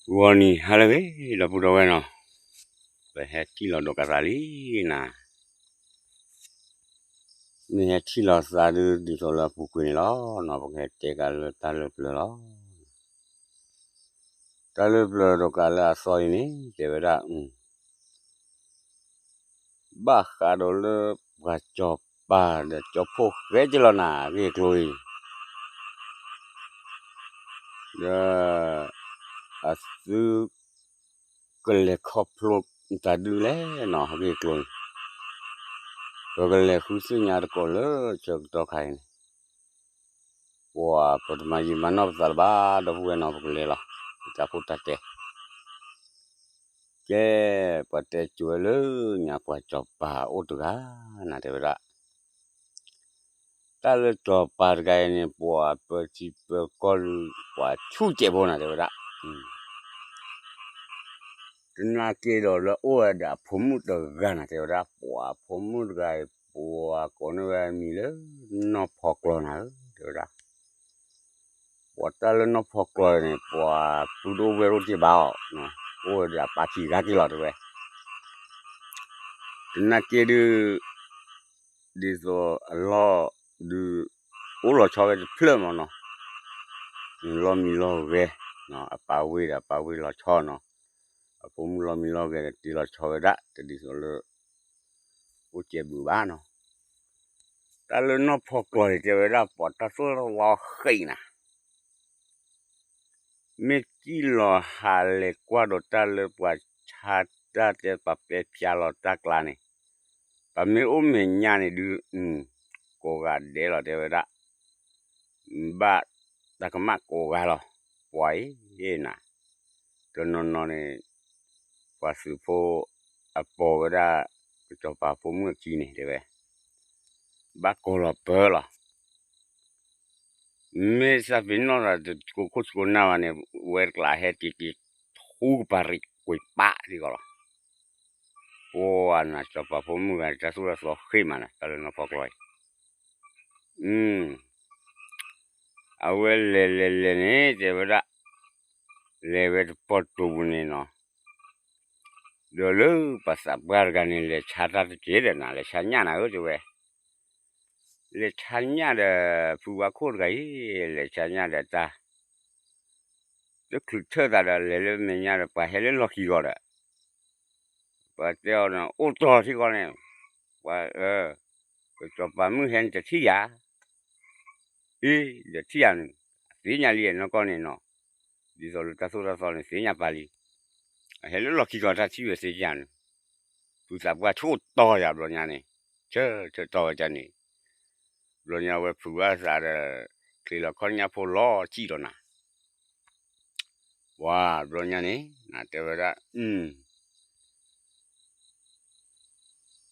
ဂီၤနံၤဟါလၢအဂ့ၤ ဒီပုၢ်ဒီဝဲၢ်နီၤ, ပဟဲထံၣ်လိာ်ဒီးကသးလံနၤ, မ့ၢ်ဟဲထံၣ်လိာ်သးဒုး ဒ်သိးလၢအပူၤကွံာ်န့ၣ်လီၤနီၤ, ပကဟဲတဲကးလၢတၢ်လၢပျၢၤလီၤ. တၢ်လၢပျၢၤဒီးကးလၢအသီအံၤန့ၣ် တဲဝဲဒၣ် ဘၣ်ဃးဒီးလၢပှၤစီၤပၤဒီးကၠီဖီၣ်ဃဲက့ၤလီၤနၤ အဂ့ၢ်အကျိၤအံၤ, ဒီး အသု ကလဲၤခီဖျိတၢ်ဒုးလဲၣ်နီၤ အဂ့ၢ်အကျိၤန့ၣ်, ပကလဲၤဃုသ့ၣ်ညါသကိးလၢဆၢကတီၢ်ခါအံၤန့ၣ်, ပှၤပတမၤယံာ်မၤနီၢ်ပသးလၢၤဘၣ် ဒီပုၢ်ဝဲၢ်နီၤ ပကလဲၤလီၤ ပတၢ်ဖိတၢ်တဲ ကဲ ပှၤတဲကိၤဝဲလၢညါပှၤစီၤပၤအိၣ်တဂၤနၤ တဲဝဲဒၣ်, တၢ်လၢစီၤပၤတဂၤအံၤန့ၣ် ပှၤပၢထံပၢကီၢ်ဒုး ပှၤဆူၣ်ကဲးဖိနၤ တဲဝဲဒၣ်, တနာ်က့ဒီးလၢအိၣ်ဝဲဒၣ်အဖိမုၣ်တဂၤနၤ တဲဝဲဒၣ်, ပှၤအဖိမုၣ်တဂၤအံၤ ပှၤကိးန့ၢ်ဝဲအမံၤလၢနီၢ်ဖီကျီနၤဧၢ တဲဝဲဒၣ်, ပှၤတၢ်လၢနီၢ်ဖီကျီန့ၣ် ပှၤပုၢ်တအိၣ်ဝဲၢ်တအိၣ်တ့ၢ်ဘၣ်အီၤ, အိၣ်ဝဲဒၣ်ပၢ်ခံဂၤက့ၤလီၤ တဲဝဲ တနာ်က့ဒုး ဒ်သိးအလီၢ်ဒုး အိၣ်လီၤဆီဝဲတဖျၢၣ်မးနီၤ, လီၢ်မံလီၢ်ဂဲၤ, အပၢ်ဝ့ၢ်ဒီးအပၢ်ဝ့ၢ်လီၤဆီနီၤ, အဖိမုၣ်လီၢ်မံလီၢ်ဂဲၤဒီးတ့လီၤဆီဝဲဒၣ် တဒ်သိးလၢ အိၣ်စဲးဘုးဘၣ်နီၤ, တၢ်လၢနီၢ်ဖီကျီန့ၣ် တဲဝဲဒၣ် ပှၤတၢ်သိၣ်တၢ်သီဃံးနၤ မ့ၢ်စံၣ်လီၤဟးလဲၤကွၢ်ဒီးတၢ်လၢပှၤဆါတၢ်တဲပှၤပဲာ်ဖျါလီၤတၢ်ကျါန့ၣ်, ပမ့ၢ်အိၣ်မဲာ်ညါန့ၣ်ဒုး, ကိးဂၤဒဲးလီၤ တဲဝဲဒၣ်, ဘၣ်တၢ်ကမၣ်ကိးဂၤလီၤ, ပှၤအံၤနၤ, တနီၤနီၤန့ၣ်, ပှၤသုးဖိအပိာ်ဝဲဒၣ် ကစီၤပၤဖိမုၣ်အခံန့ၣ် တဲဝဲ ဘၣ်ကိးလီၤပၢလီၤ. မ့ၢ်သးပ့ၤနီၣ်သးတကိးခိၣ်သကိးနၢ်ဘၣ်န့ၣ် ဝဲတကျးဟဲက့ၤက့ၤ ထူကပၤရံၣ်ကွံာ်ပာ်စ့ၢ်ကီးလီၤ. ပှၤနၤ စီၤပၤဖိမုၣ်ဂၤန့ၣ် တၢ်သိၣ်တၢ်သီဃ့မးနၤ တၢ်လၢနီၢ်ဖီကျီအံၤ အဝဲလဲၤလဲၤလဲၤန့ၣ် တဲဝဲဒၣ်, လဲၤဝဲတပီၢ်တိာ်ပူၤန့ၣ်နီၤ, ဒီးလၢပှၤသးပှၢ်တဂၤန့ၣ် လဲၤဆါတၢ်တက့ၢ်ဒီးနၤ လဲၤဆါညၣ်နၤဧၢ တဲဝဲ, လဲၤဆါညၣ်ဒီး ဖုဝါခိၣ်တဂၤအံၤ လဲၤဆါညၣ်ဒီးတၢ် တချုးထၢၣ်သးဒီး လဲၤလၢမဲာ်ညါဒီး ပှၤဟဲလၢလီၢ်ခံဂီၤဒီး ပှၤတဲအီၤန့ၣ် အိၣ်တီၢ်ထံကီၢ်န့ၣ်, ပှၤ, ကစီၤပၤမုၣ်ဟဲန့ၣ်တထံၣ်ယၤ, အ့ ဒီးထံၣ်ယၤန့ၣ်, သ့ၣ်ညါလံနီၢ်ကီၢ်န့ၣ်နီၤ, ဒ်သိးလၢတၢ်သိၣ်တၢ်သီန့ၣ် သ့ၣ်ညါပာ်လံ, အဟဲလၢလီၢ်ခံကီၢ်တၢ်ထံၣ်ဝဲသ့ၣ်ညါန့ၣ်, ဖုသးပှၢ်ဆိၣ်တီၢ်ယၤဘျီညါန့ၣ်, ဆၢထၢၣ်တီၢ်ဝဲဒၣ်န့ၣ်, ဘျီညါဝဲဖုးဘၣ်သးဒီး, ချ့လီၤခီၣ်ညၣ်ဖိလီၤစံၣ်ဒီးနၤ ပှၤဘျီညါန့ၣ် နတဲဝဲဒၣ်,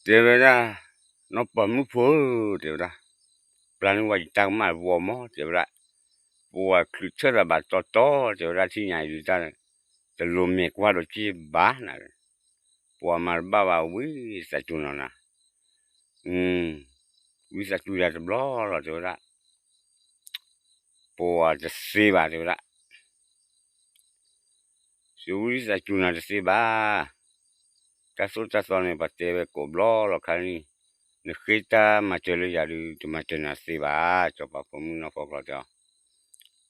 တဲဝဲဒၣ်, နီၢ်ပၤမုၣ်ဖိဧၢ တဲဝဲဒၣ်, ပျၢ်န့ၢ်ဝဲယတၢ်ကမၣ်တဝီမး တဲဝဲဒၣ်, ပှၤချုးဆၢၣ်သးဘၣ်တီတီ တဲဝဲဒၣ် ထံၣ်ညါအံၤဒုးတၢ်, တလိၤမဲာ်ကွၢ်ဒီးက့ၢ်ဘၣ်နၤ, ပှၤမၤတဘၣ်ဘၣ်ဝံသးစူၤနီၤနၤ ဝံသးစူၤယၤတဘျီလီၤ တဲဝဲဒၣ်, ပှၤတသ့ဘၣ် တဲဝဲဒၣ်, သုဝံသးစူၤနၤတသ့ဘၣ်, တၢ်သိၣ်တၢ်သီန့ၣ် ပှၤတဲဝဲကိးဘျီလီၤခါန့ၣ်, နဃ့တၢ်မၤစၢၤလၢယၤဒုး တမၤစၢၤနၤတသ့ဘၣ် စီၤပၤဖိမုၣ်နီၢ်ဖီကျီတဲအီၤ,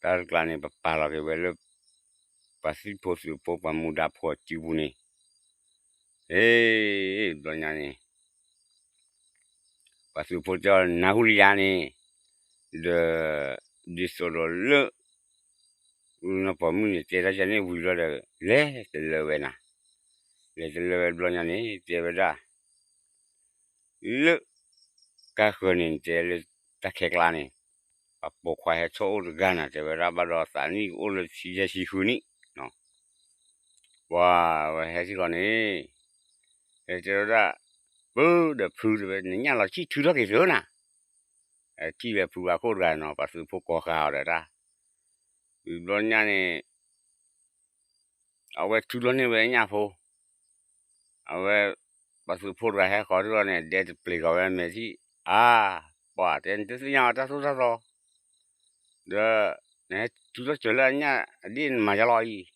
တၢ်တကျါန့ၣ် ပပာ်လီၤက့ၤဝဲလၢ ပှၤသံၣ်ဖိသုးဖိပှၤမူဒါဖိအစုပူၤန့ၣ်, ဟ့ၣ်, ဘျီညါန့ၣ် ပှၤသုးဖိတဲအီၤ နၢ်ဟူလံယၤန့ၣ်, ဒီး, ဒ်သိးဒီးလၢ, နီၢ်ပၤမုၣ်န့ၣ် တဲတၢ်ယၤန့ၣ်ဝံၤဘျီဒီး လဲၤတလၢဝဲနၤ, လဲၤတလၢဝဲဘျီညါန့ၣ် တဲဝဲဒၣ်, လၢ, ကါဃၢၤန့ၣ် တဲလၢတၢ်ခဲကျါန့ၣ်, ပှၤပိာ်ခွါဟဲထီၣ်အိၣ်တဂၤနၤ တဲဝဲဒၣ် ဘၣ်ဒီးသးနံၣ်အိၣ်လၢဆံယဲၢ်ဆံဃုနံၣ်, ပှၤဝဲဟဲထံၣ်ဃီန့ၣ်, ဟဲတဲဝဲဒၣ်, ပၢ်ဒီးဖုတဲဝဲ နညၣ်လီၤဆံၣ်ထုးထီၣ်က့ၤသုနၤ, ထံၣ်ဝဲဖုဝါခိၣ်တဂၤနီၤ ပှၤသုးဖိကိးဃာ်အီၤဒီးတၢ်, ဝံၤဘျီညါန့ၣ် အဝဲထုးထီၣ်န့ၢ်ဝဲညၣ်ဖိ, အဝဲ, ပှၤသုးဖိတဂၤဟဲဃီၤထံၣ်ဃီန့ၣ် ဒဲတပျ့ၤဃီၤဝဲမဲာ်ထံၣ်, အါ, ပှၤတဲနတသ့ၣ်ညါအီၤတၢ်သိၣ်တၢ်သီ, ဒီး, နဟဲထုးထီၣ်စၢၤလၢအညၣ်အဒ့ၣ်နမၤယါလီၤအံၤ,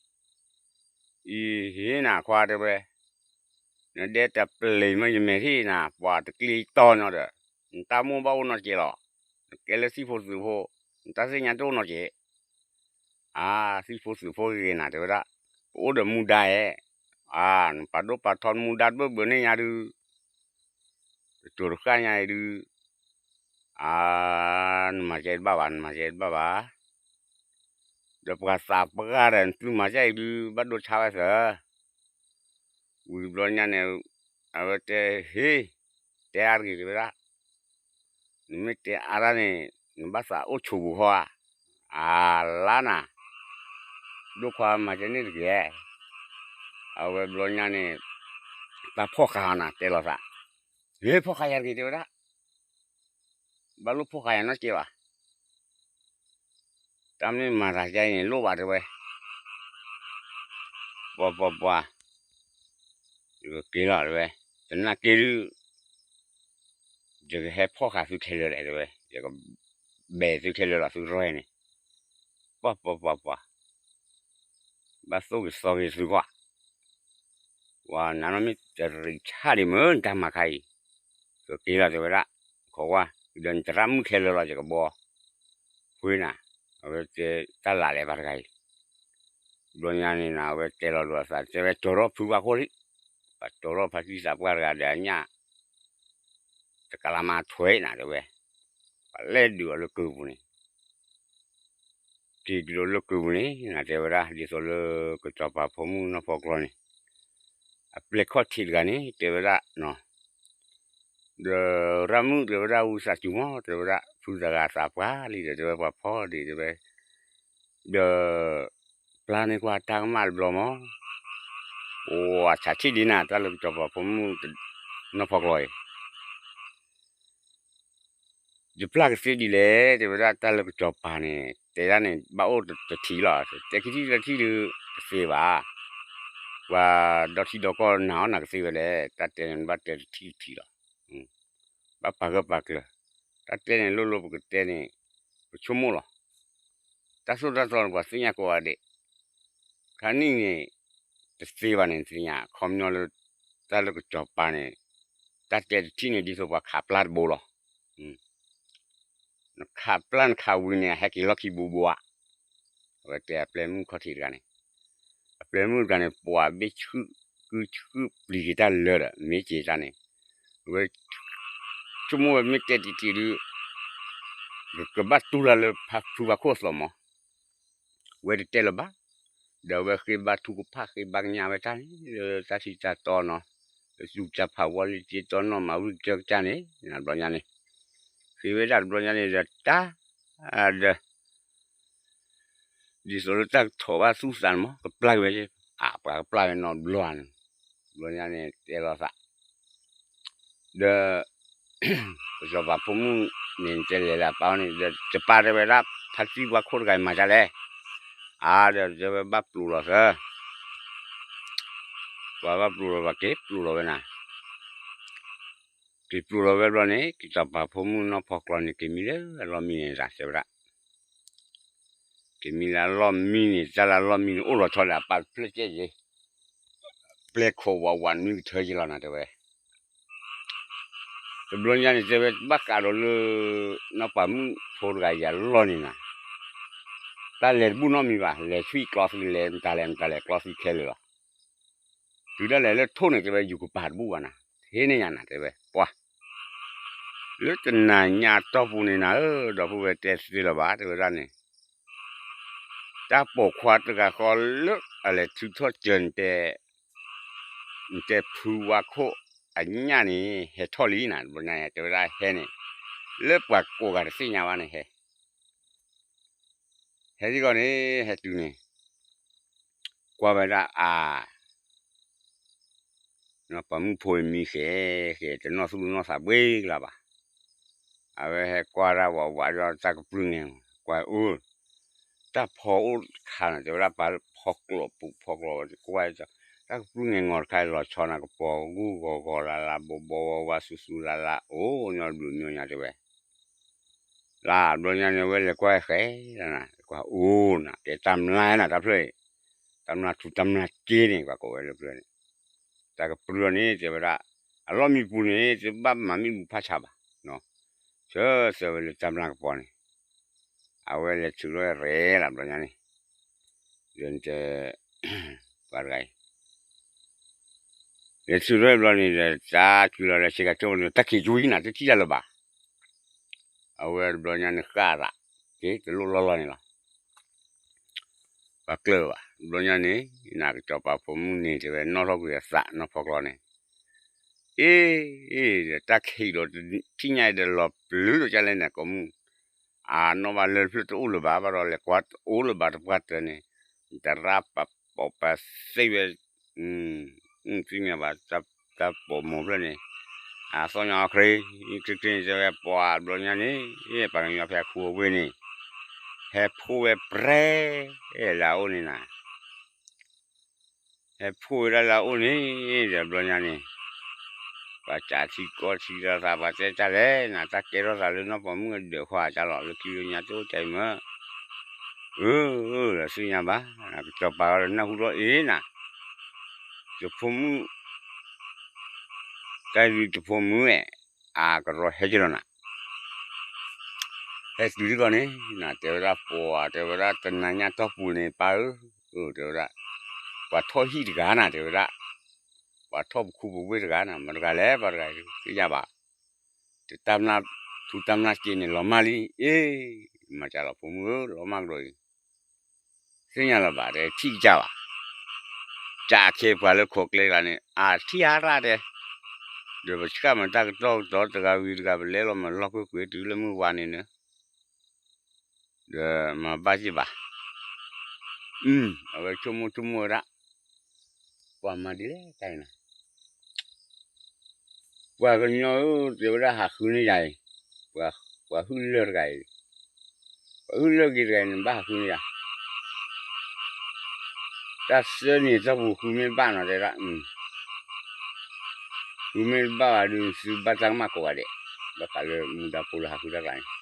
အံၤဟ့ၣ်နၤခွါတဲဝဲ, နဒဲတပျ့ၤမ့ၢ်ယမဲာ်ထံၣ်နၤ ပှၤတကျ့တီညီဒီး, နတၢ်မိၣ်ဘၣ်အိၣ်နီတကဲးလီၤ. နကဲလၢသံၣ်ဖိသုးဖိ, နတၢ်သ့ၣ်ညါတအိၣ်နီတကဲး. အါ, သံၣ်ဖိသုးဖိဂ့ၤဂ့ၤနၤ တဲဝဲဒၣ်, ပအိၣ်ဒီးမူဒါဧဲ, အါ, နပာ်ဒိၣ်ပာ်ထီမူဒါတဘၢၣ်ဘၢန့ၢ်ညါဒုး တတိၤတဃၣ်ညါအံၤဒုး, အါ, နမၤကဲတဘၣ်ဘၣ်, နမၤကဲတဘၣ်ဘၣ်, ဒီးပှၤသးပှၢ်ဒီး နသုမၤကဲအံၤဒုး ဘၣ်ဒိဆါဝဲသၢ ဝံၤတဘျီညါန့ၣ်, အဝဲတဲ, ဟ့ၣ်, တဲအါတဂ့ၤ တဲဝဲဒၣ်, နမ့ၢ်တဲအါတၢ်န့ၣ် နဘၣ်သးအိၣ်ဆိးပူၤဃီဧါ, အလါနၤ, ဒိၣ်ခွါမၤကဲန့ၣ်တဂ့ၤ, အဝဲဘျီညါန့ၣ်, တၢ်ဖီၣ်ဃာ်အီၤနၤ တဲလီၤသး, ဟ့ၣ်ဖီၣ်ဃာ်ယၤတဂ့ၤ တဲဝဲဒၣ်, ဘၣ်လိၣ်ဖီၣ်ဃာ်ယၤနီတကဲးဘၣ် တၢ်မ့ၢ်မၤသးကဲအံၤန့ၣ် လိၣ်ဘၣ်တဲဝဲ, ပှၤပှၤပှၤ, ယကက့ၤလီၤတဲဝဲ, တနာ်က့ၤဒုး, ယကဟဲဖီၣ်ဃာ်သုခဲလၢာ်လဲၣ်တဲဝဲ, ယကဘဲၣ်သုခဲလၢာ်လီၤသုရဲန့ၣ်, ပှၤပှၤပှၤပှၤ, ဘၣ်သိၣ်က့ၤသီက့ၤသုကွၢ် ပှၤနၤနီၢ်မ့ၢ်တရံးဆၣ်ဒံးမ့ၢ်နတၢ်မၤခါအံၤ, ကက့ၤလီၤတဲဝဲဒၣ်, ခိးကွၢ်, ဒီးနတရၣ်မုၣ်ခဲလၢာ်လီၤ ယကဘီ, ဃ့နၤ, အဝဲတဲတၢ်လၢ်လဲၤဘၣ်တဂၤအံၤ, ဘျီညါန့ၣ်နၤ အဝဲတဲလီၤဒိးအသး တဲဝဲကၠီၤထီၣ်ဖုဝါခိၣ်လံ, ပှၤကၠီၤထီၣ်ဖါတံၢ်သးပှၢ်တဂၤဒီးအညၣ် တကလးမၤထွဲနၤတဲဝဲ, ပှၤလဲၤဒုးအီၤလၢကုာ်ပူၤန့ၣ် က့ၤကဒီးလၢကုာ်ပူၤန့ၣ် နတဲဝဲဒၣ် ဒ်သိးလၢကစီၤပၤဖိမုၣ်နီၢ်ဖီကျီန့ၣ် အပျဲၢ်ခီၣ်ထံးတဂၤန့ၣ် တဲဝဲဒၣ်, ဒီးရၣ်မုၣ်တဲဝဲဒၣ် ဝံသးစူၤမး တဲဝဲဒၣ် ဖုသဂၤသးပှၢ်လံဒီး တဲဝဲပှၤဖီၣ်ဒံးတဲဝဲ, ဒီး ပျၢ်န့ၢ်ကွၢ်တၢ်ကမၣ်တဘျီမး, အိၣ်အဆးဆံးဒ်နၤ တၢ်လၢကစီၤပၤဖိမုၣ်နီၢ်ဖီကျီအံၤ ယပျၢ်ကသ့ဒ်လဲၣ် တဲဝဲဒၣ် တၢ်လၢကစီၤပၤန့ၣ် တဲဒၣ်န့ၣ် ဘၣ်အိၣ်တထံးလီၤ, တဲခံထံၣ်တထံၣ်ဒုး တသ့ဘၣ်, ပှၤဒီထံဒီကီၢ်နာ်အီၤနၤကသ့ဝဲလဲၣ်, တၢ်တဲန့ၣ် နဘၣ်တဲတထံၣ်တထံၣ်လီၤ, ဘၣ်ပာ်ဂၢၢ်ပာ်ကျၢၤ, တၢ်တဲန့ၣ်လိၣ်လိၣ်ပကတဲန့ၣ် ပဆိကမိၣ်လီၤ, တၢ်သိၣ်တၢ်သီန့ၣ် ပှၤသ့ၣ်ညါကိးဂၤဒဲး, ခါနံၣ်န့ၣ် တသ့ဘၣ်န့ၣ် နသ့ၣ်ညါ ခီပညီလၢ တၢ်လၢကစီၤပၤန့ၣ် တၢ်တဲတထံၣ်န့ၣ် ဒ်သိးပှၤခးပျၢ်တဘိလီၤ, နခးပျၢ်နခးဝံၤန့ၣ် အဟဲက့ၤလီၢ်ခံဘူးဘူးဧါ, အဝဲတဲအပျဲၢ်မုၣ်ခီၣ်ထံးတဂၤန့ၣ်, အပျဲၢ်မုၣ်တဂၤန့ၣ် ပှၤဘ့ၣ်ဆှုၣ်ကုဆှုၣ်ပျံၤက့ၤတၢ်လၢဒီး မ့ၢ်က့ၤတၢ်န့ၣ်, အဝဲ ဆိကမိၣ်ဝဲမ့ၢ်တဲတထံၣ်ဒုး ကဘၣ်တူၢ်တၢ်လၢဖုဖါခိၣ်အသိးမး ဝဲတတဲလၢၤဘၣ်, ဒီးအဝဲဃ့ဘါထုကဖၣ်ဃ့ဘါကညးဝဲတၢ်န့ၣ် လၢတၢ်ထံၣ်တၢ်တီနီၤ, လၢသူၣ်ကၢ်ဖးဝီလံတ့တီနီၢ်မၤဝံၣ်ကစၢၢ်ကစၢ်န့ၣ် တဘျီညါန့ၣ်, ဃ့ဝဲဒၣ်တဘျီညါန့ၣ်ဒီးတၢ် ဒီး ဒ်သိးလၢတၢ်ကထီၣ်ဘၣ်သူၣ်သးန့ၣ်မး ကပျၢ်က့ၤဝဲ, အပှၤကပျၢ်ဝဲနီတဘျီန့ၣ်, တဘျီညါန့ၣ် တဲလီၤသး ဒီး ကစီၤပၤဖိမုၣ်န့ၣ် တဲလဲၤလၢအပၢ်အအိၣ်န့ၣ် ဒီးကပၢ်တဲဝဲဒၣ် ဖါတံၢ်ဝါခိၣ်တဂၤအံၤမၤဒ်လဲၣ်, အါ ဒီးတဲဝဲဘၣ်ပျိးလီၤသၢ, ပှၤဘၣ်ပျိးလီၤ ပှၤက့ၤပျိးလီၤဝဲနၤ, က့ၤပျိးလီၤဝဲဘျီန့ၣ် ကစီၤပၤဖိမုၣ်နီၢ်ဖီကျီန့ၣ် က့ၤမံလၢအလီၢ်မံန့ၣ် တဲဝဲဒၣ် က့ၤမံလၢအလီၢ်မံန့ၣ် တၢ်လၢအလီၢ်မံန့ၣ် အိၣ်လီၤဆီလၢအပၢ်တဖျၢၣ်ကဲယ့ၢ်, ပျဲၢ်ခိးဝးဝးနွံကထၢယ့ၢ်လီၤနၤတဲဝဲ, တဘျီညါန့ၣ် တဲဝဲဘၣ်ဃးဒီးလၢ နီၢ်ပၤမုၣ်ဖိတဂၤအံၤအလီၢ်န့ၣ်နၤ, တၢ်လဲၤတဘူၣ်နီတမံၤဘၣ် လဲၤဆံၣ်ကျီသံလဲၤမတၤလဲၣ်မတၤလဲၣ် ကျီသံခဲလၢာ်လီၤ, တုၤဒၣ်လဲာ်လၢထိၣ်န့ၣ် တဲဝဲ ယူၤကပၤတဘူၣ်ဘၣ်နၤ, ဟ့ၣ်န့ၢ်ယၤနၤတဲဝဲ ပှၤ လၢတနၤညါအတီၢ်ပူၤန့ၣ်နၤဧၢ, ဒီပုၢ်ဝဲၢ်တဲသ့လၢၤဘၣ် တဲဝဲဒၣ်န့ၣ်, တၢ်ပိာ်ခွါတဂၤဃီလၢအလဲၤထုးထီၣ်စၢၤ နတဲဖုဝါခိၣ်အညၣ်န့ၣ် ဟဲထီၣ်လံနၤ တဘျီညါ တဲဝဲဒၣ်ဟဲန့ၣ်, လၢပှၤကိးဂၤတသ့ၣ်ညါဘၣ်န့ၣ်ဟဲ ဟဲစ့ၢ်ကီးန့ၣ် ဟဲတုၤန့ၣ် ကွၢ်ဝဲဒၣ်အါ နီၢ်ပၤမုၣ်ဖိအံၤမံဃဲၤဃဲၤ တနီၢ်သူၣ်တနီၢ်သးဘှ့ကလါဘၣ်, အဝဲဟဲကွၢ်ဒၣ်ဝးဝးဒီးတၢ်ကပြုၢ်န့ၣ် ကွၢ်အိၣ် တၢ်ဖီအိၣ်တခါန့ၣ် တဲဝဲဒၣ်ပာ်ဖီကျိးပူၤဖီကျိးဝဲ ကွၢ်တၢ်ကပြုၢ်န့ၣ် ငီၤတခါလီၤဆီနၤ ကပီၤဂူၢ်ဂီၤဂီၤလၢ်လၢ် ဘီဘီဝါဝါ စူၤစူၤလၢ်လၢ် အိၣ်ညီတဘျုးမံၤညါတဲဝဲ လၢဘျီညါန့ၣ် ဝဲလဲၤကွၢ်ဃဲၤလၢနၤ ကွၢ်အိၣ်နၤ ကဲတၢ်မျါနၤ တၢ်ဖျၢၣ်အံၤ, တၢ်မျၢ်ထူတၢ်မျၢ်က့န့ၣ် ပှၤကိးဝဲလၢပျၢၤန့ၣ်, တၢ်ကပြုၢ်ထီၣ်န့ၣ် တဲဝဲဒၣ်, အလီၢ်မံပူၤန့ၣ် တဘၣ်မၤမ့ၣ်အူဖးဆးဘၣ်, ဆၢဆၢဝဲလၢတၢ်မျၢ်ကပီၤန့ၣ်, အဝဲလဲၤထုးထီၣ်ရဲၣ်လီၤဘျီညါန့ၣ်, ဒီးတဲ, ပှၤတဂၤအံၤ လဲၤထုးထီၣ်ဘျီန့ၣ်ဒီး တၢ်ကွံာ်လီၤလၢဆ့ကၤထိၣ်န့ၣ် တၢ်ခံးကွံာ်နၤ တထံၣ်တၢ်လၢၤဘၣ်, အဝဲတဘျီညါန့ၣ်ဃၣ်အသး, က့ၤတလိၣ်လီၢ်လီၢ်န့ၣ်လီၤ. ပှၤကျၢၢ်ဘၣ် တဘျီညါန့ၣ်, နကစီၤပၤဖိမုၣ်န့ၣ် တဲဝဲနီၣ်ထီၣ်ကွံာ်အသးနီၢ်ဖီကျီန့ၣ်, အ့, အ့, ဒီးတၢ်ခံးဒီး ထံၣ်ညါအံၤဒီးလီၤပျုၤဒီးကလဲၣ်န့ၣ် ကိးမုၢ်, အနီၢ်ဘၣ်လၢတဖျၢၣ်တအိၣ်လၢၤဘၣ် ဘၣ်ဒီးလဲၤကွၢ်တအိၣ်လၢၤဘၣ်တပှၢ်တၢၢ်န့ၣ်, တရၣ်ပာ်ပိာ်ပာ်သ့ဝဲ, သ့ၣ်ညါဘၣ်, တၢ်ပိာ်မိၤဖျၢၣ်န့ၣ်, အသီၣ်ညါအီၤခရံာ်, ခရံာ်ခရံာ်န့ၣ် တဲဝဲပှၤဘျီညါန့ၣ်, ပှၤကညီဖဲအခိအဝ့ၢ်န့ၣ်, ဟဲဖိဝဲပြဲ, လၢအအိၣ်န့ၣ်နၤ ဟဲဖိဝဲဒၣ်လၢအအိၣ်န့ၣ်, ဒီးဘျီညါန့ၣ်, ပှၤစးထံကီၢ်ထံတၢ်သး ပှၤတဲတၢ်လဲၣ်နၤ တၢ်ကဲထီၣ်သးလၢနီၢ်ပိာ်မုၣ်အဒၢးဃီဧါ တၢ်လီၤလၢခံလၢညါတအိၣ်တၢ်အံၤမၢ, အၢ, ဒီးသ့ၣ်ညါဘၣ်, ကစီၤပၤဒီးနၢ်ဟူထီၣ်အ့နၤ, ယဖိမုၣ် တၢ်ဒုးတဖိမုၣ်ဝဲ, အကရီဟဲက့ၤလီၤနၤ, ဟဲတုၤထံကီၢ်န့ၣ်, နတဲဝဲဒၣ်ပှၤ တဲဝဲဒၣ်တနၤညါတီၢ်ပူၤန့ၣ် ပၢ်ဧၢ, တဲဝဲဒၣ်, ပှၤထီၣ်ဟံၣ်တဂၤနၤ တဲဝဲဒၣ်, ပှၤထီၣ်ပခူပဝ့ၢ်တဂၤနၤ မတၤတဂၤလဲၣ် ပှၤတဂၤသ့ၣ်ညါဘၣ်, တတၢ်မျၢ်ထူတၢ်မျၢ်က့န့ၣ် လီၤမၢ်လံ, အ့, မၤစၢ်လီၤဖိမုၣ်ဧၢ လီၤမၢ်ကဒီးအံၤ သ့ၣ်ညါလၢၤဘၣ် တဲထံၣ်ကစၢ်ဘၣ်, ကးခဲပှၤလၢခိးကျဲကျါန့ၣ် အထံၣ်အါရၣ်တဲ, ဒီးပဆှၣ်မၤတၢ်ကတီၢ်ကတီၤတဂၤဝံၤတဂၤ ပလဲၤလီၤမၤလီၢ်ကွ့ၢ်ကွ့ၢ်တုၤလၢမုၢ်ဝါန့ၣ်န့ၣ်, ဒီးမၤဘၣ်စ့ၢ်ဘၣ်, အဝဲဆိကမိၣ်ဆိကမိၣ်ဝဲဒၣ်, ပှၤမၤဒ်လဲၣ်တၢ်အံၤနၤ ပှၤကညီဧၢ တဲဝဲဒၣ်ဟးဃုန့ၢ်ယၤအံၤ, ပှၤဟုၣ်လၢၢ်တဂၤအံၤ, ပှၤဟုၣ်လၢၢ်က့ၤတဂၤအံၤန့ၣ် ဘၣ်ဟးဃုန့ၢ်ယၤ, တၢ်သၢနံၤအတီၢ်ပူၤဃုမ့ၢ်ဘၣ်နီၤ တဲဒၣ်, ဃုမ့ၢ်တဘၣ်ဘၣ်ဒီး သုဘၣ်တၢ်ကမၣ်ကိးဂၤဒဲး, ဘၣ်ဃးလၢမူဒါဖိလၢဟးဃုတၢ်ကျါန့ၣ်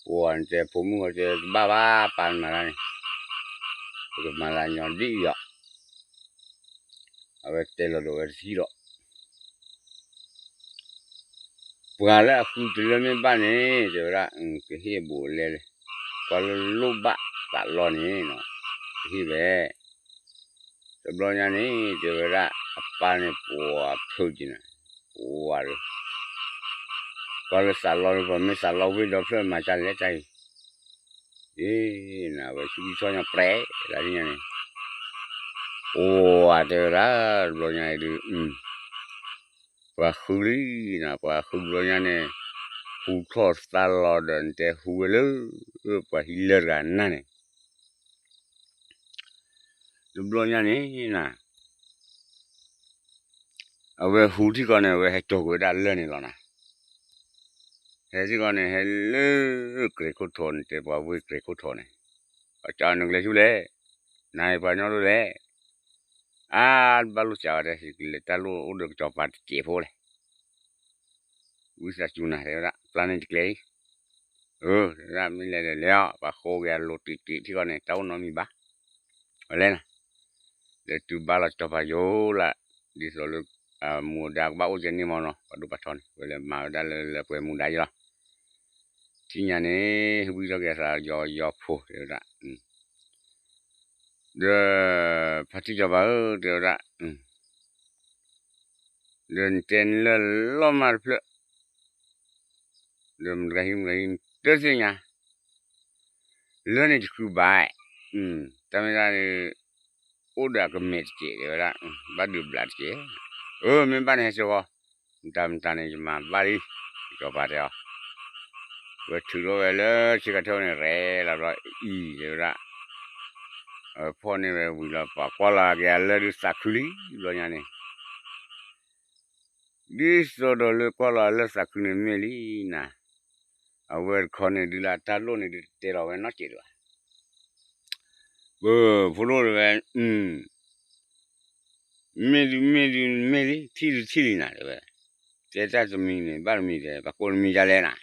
ပှၤတဲဖိမုၣ်ဃီတဲတဘၣ်ဘၣ် ပၢ်နမၤတၢ်န့ၣ်, ပကမၤလၢညီဒ်အံၤလီၤ, အဝဲတဲလီၤဒီးဝဲတထံၣ်ဒီး, ပှၤလၢအဃုတလၢမ့ၢ်ဘၣ်န့ၣ် တဲဝဲဒၣ်, ကဟ့ၣ်အဘူးအလဲလဲၣ်, ကွၢ်လၢလိၣ်ဘၣ်သးလီန့ၣ်, ကဟ့ၣ်ဝဲ တဘျီညါန့ၣ် တဲဝဲဒၣ်, အပၢ်န့ၣ်ပှၤဖုးက့ၤနၤ, ပှၤဒီး, ကွၢ်လၢသးလီန့ၣ် ပှၤမ့ၢ်သးလီဝ့ၢ်ဒီဖျၢၣ်မၤတၢ်လဲၣ်တၢ်အံၤ, အ့, နဝဲဆူထီၣ်ညီပြဲး, လၢညါန့ၣ်, ပှၤတဲဝဲဒၣ်, တဘျီညါအံၤဒုး ပှၤဃုလံနၤ, ပှၤဃုဘျီညါန့ၣ်, ဟူထီၣ်သးလီဒီးနတဲဟူဝဲလၢ, ပှၤဟံးလၢတဂၤနၤန့ၣ်, တဘျီညါန့ၣ်နၤ, အဝဲဟူထံကီၢ်န့ၣ် အဝဲဟဲကၠီၤကွံာ်ဝဲဒၣ်လၢၢ်န့ၣ်လီၤနၤ, ဟဲထံကီၢ်န့ၣ် ဟဲလၢကြဲၤခိၣ်ထိးန့ၣ် တဲပှၤဝ့ၢ်ကြဲၤခိၣ်ထိးန့ၣ်, ပှၤကၠီနကျဲဆူလဲၣ်, နၤအံၤပှၤကညီဒိၣ်လဲၣ်, အါ, ဘၣ်လိၣ်စးဝဲတဲ လဲၤတၢ်လိၣ်အိၣ်ဒီးကစီၤပၤတစဲးဖိလဲၣ် ဝံသးစူၤနၤ တဲဝဲဒၣ် ပျၢ်န့ၢ်တကျဲအံၤ, အၢ, တဲဝဲဒၣ်မ့ၢ်လဲၤလဲၤလဲၤအီၤ ပှၤဃိက့ၤအလိၤတံးတံးထံကီၢ်န့ၣ် တၢ်အိၣ်နီတမံၤဘၣ်, ပှၤလဲၤနၤ, ဒီးတုၤဘါလီၤစီၤပၤယိၤလၢ်, ဒ်သိးလၢ, မူဒါကဘၣ်အိၣ်ကဲန့ၣ်မ့ၢ်နီၤ ပှၤဒိၣ်ပှၤထီန့ၣ် ဝဲလဲၤမၤဝဲဒၣ်လၢလၢပှဲၤမူဒါအံၤလီၤ, ထံၣ်ညါန့ၣ် ဝံထီၣ်က့ၤအသးယီၤယီၤဖိ တဲဝဲဒၣ် ဒီး, ဖါတံၢ်စီၤပၤဧၢ တဲဝဲဒၣ်, ဒီးနတဲနလၢၢ်လီၤမၢ်တဖျၢၣ်, ဒီးမတၤဟံးမတၤဟံးတသ့ၣ်ညါ, လၢၢ်န့ၣ်တဃုဘၣ်, တၢ်မ့ၢ်ဒၣ်, အိၣ်ဒီးအကမဲာ်တစဲး တဲဝဲဒၣ်, ဘၣ်ဒုးဘျးတစဲး, အၢ မ့ၢ်ဘၣ်န့ၣ်ဟဲစိာ်ဃီ, မတၤမတၤန့ၣ် ယမၤဘၣ်လံ, စီၤပၤတဲအီၤ ဝဲထုးထီၣ်ဝဲလၢဆ့ကၤထိၣ်န့ၣ် ရဲၣ်လီၤဘျီအံၤ တဲဝဲဒၣ်, အဖီၣ်န့ၢ်ဝဲဝံၤလီၤ ပှၤကွၢ်လီၤက့ၤအလၢၢ်ဒုးသးခုလံ ဘျီညါန့ၣ်, ဒ်သိးဒီးလၢကွၢ်လီၤအလၢၢ်သးခုန့ၣ်မ့ၢ်လံနၤ, အဝဲတခီန့ၣ်ဒုးလၢတၢ်လိၣ်န့ၣ်ဒုးတဲလီၤဝဲနီတစဲးဒံးဘၣ်, ပဖိဒိၣ်တဲဝဲ မ့ၢ်ဒုးမ့ၢ်ဒုးမ့ၢ်လံ ထံၣ်ဒုးထံၣ်လံနၤ တဲဝဲ, တဲတၢ်တမံၤန့ၣ် ဘၣ်တမံၤတဲ ပှၤကိးတမံၤဒ်လဲၣ်နၤ,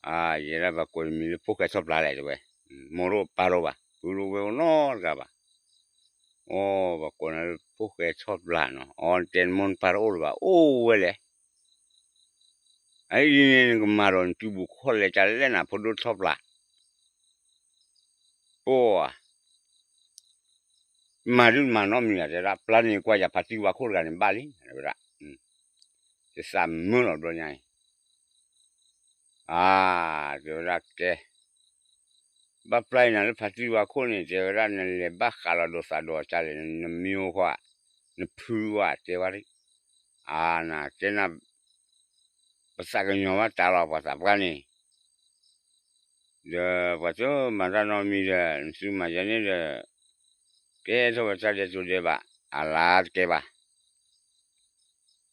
အါ ယဲဒၣ်ပှၤကိးတမံၤလၢဖိၣ်ဃဲထီၣ်ပျၢ်လဲၣ် တဲဝဲ, မိၢ်တအိၣ်ပၢ်တအိၣ်ဘၣ်, ဖုတအိၣ်ဝဲအိၣ်နီတဂၤဘၣ်. အိ ပှၤကိးနၤလၢဖိၣ်ဃဲဆီၣ်ပျၢ်နီၤ, အီ နတဲနမိၢ်နပၢ်တအိၣ်လၢၤဘၣ်, အိၣ်ဝဲလဲၣ်. အအံၤန့ၣ် နကမၤဒီးနစုပူၤခီၣ်လဲၤကလဲၣ်နၤ ဖိဒိၣ်ဆီၣ်ပျၢ်. အိ မၤဒုးမၤနီတမံၤဘၣ် တဲဝဲဒၣ်, ပျၢ်န့ၢ်ကွၢ်ယၤဖါတံၢ်ဝါခိၣ်တဂၤန့ၣ်ဘၣ်လံ တဲဝဲဒၣ်. ယသးမုာ်လီၤဘျီညါအံၤ, အါ တဲဝဲဒၣ်ကဲ, ဘၣ်ပျၢ်အံၤနၤလၢဖါတံၢ်ဝါခိၣ်န့ၣ် တဲဝဲဒၣ် နလဲၤဘၣ်ဃးလီၤဒိးသးဒီးကလဲၣ်, နမံၤအိၣ်ဃီ, နဖုဝဲ တဲဝဲဒၣ်, အါ နတဲနၤ ပသးကညီၤဘၣ်တၢ်လီၤ ပှၤသးပှၢ်န့ၣ်, ဒီးပှၤတမၤတၢ်နီတမံၤဒီး နသုမၤယဲန့ၣ်ဒီး ကဲထီၣ်ဝဲတၢ်ဒဲးတိၤဒဲးဘး, အလါတကဲဘၣ်.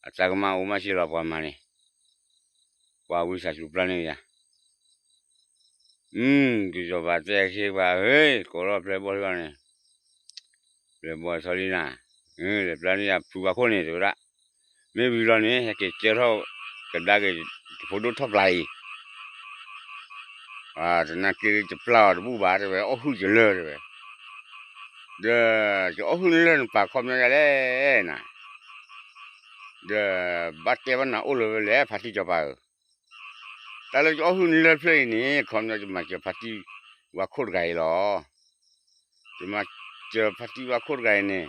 အတၢ်ကမၣ်အိၣ်မးစ့ၢ်လီၤပှၤမၤန့ၣ်, ပှၤဝံသးစူၤပျၢ်န့ၢ်ယၤ. အု ကစီၤပၤတဲအခ့အပှၤဧၢ, ကိးထီၣ်ပျဲၢ်ဘီၣ်ထီၣ်န့ၣ်, ပျဲၢ်ဘီၣ်ထီၣ်လံနၤ, လဲၤပျၢ်န့ၢ်ယၤဖုဝါခိၣ်န့ၣ် တဲဝဲဒၣ်, မ့ၢ်ဝံၤလီၤန့ၣ် ဟဲက့ၤကၢထီၣ်ကဒါက့ၤ ဖိဒိၣ်ထီၣ်ပျၢ်အံၤ တနာ်က့ ယပျၢ်အီၤတဘူၣ်ဘၣ် တဲဝဲ, အီၣ်ဟုၣ်ယလၢာ် တဲဝဲ, ဒီးယအီၣ်ဟုၣ်နလၢာ်နပာ်ခီပညီဒ်လဲၣ်နၤ, ဒီးဘၣ်တဲဘၣ်နၤအိၣ်လၢၤဝဲလဲၣ် ဖါတံၢ်စီၤပၤဧၢ, တၢ်လၢယအီၣ်ဟုၣ်နလၢာ်ဖျၢၣ်အံၤန့ၣ် ခီပညီယမၤစၢၤဖါတံၢ်ဝါခိၣ်တဂၤအံၤလီၤ. ယမၤစၢၤဖါတံၢ်ဝါခိၣ်တဂၤအံၤန့ၣ်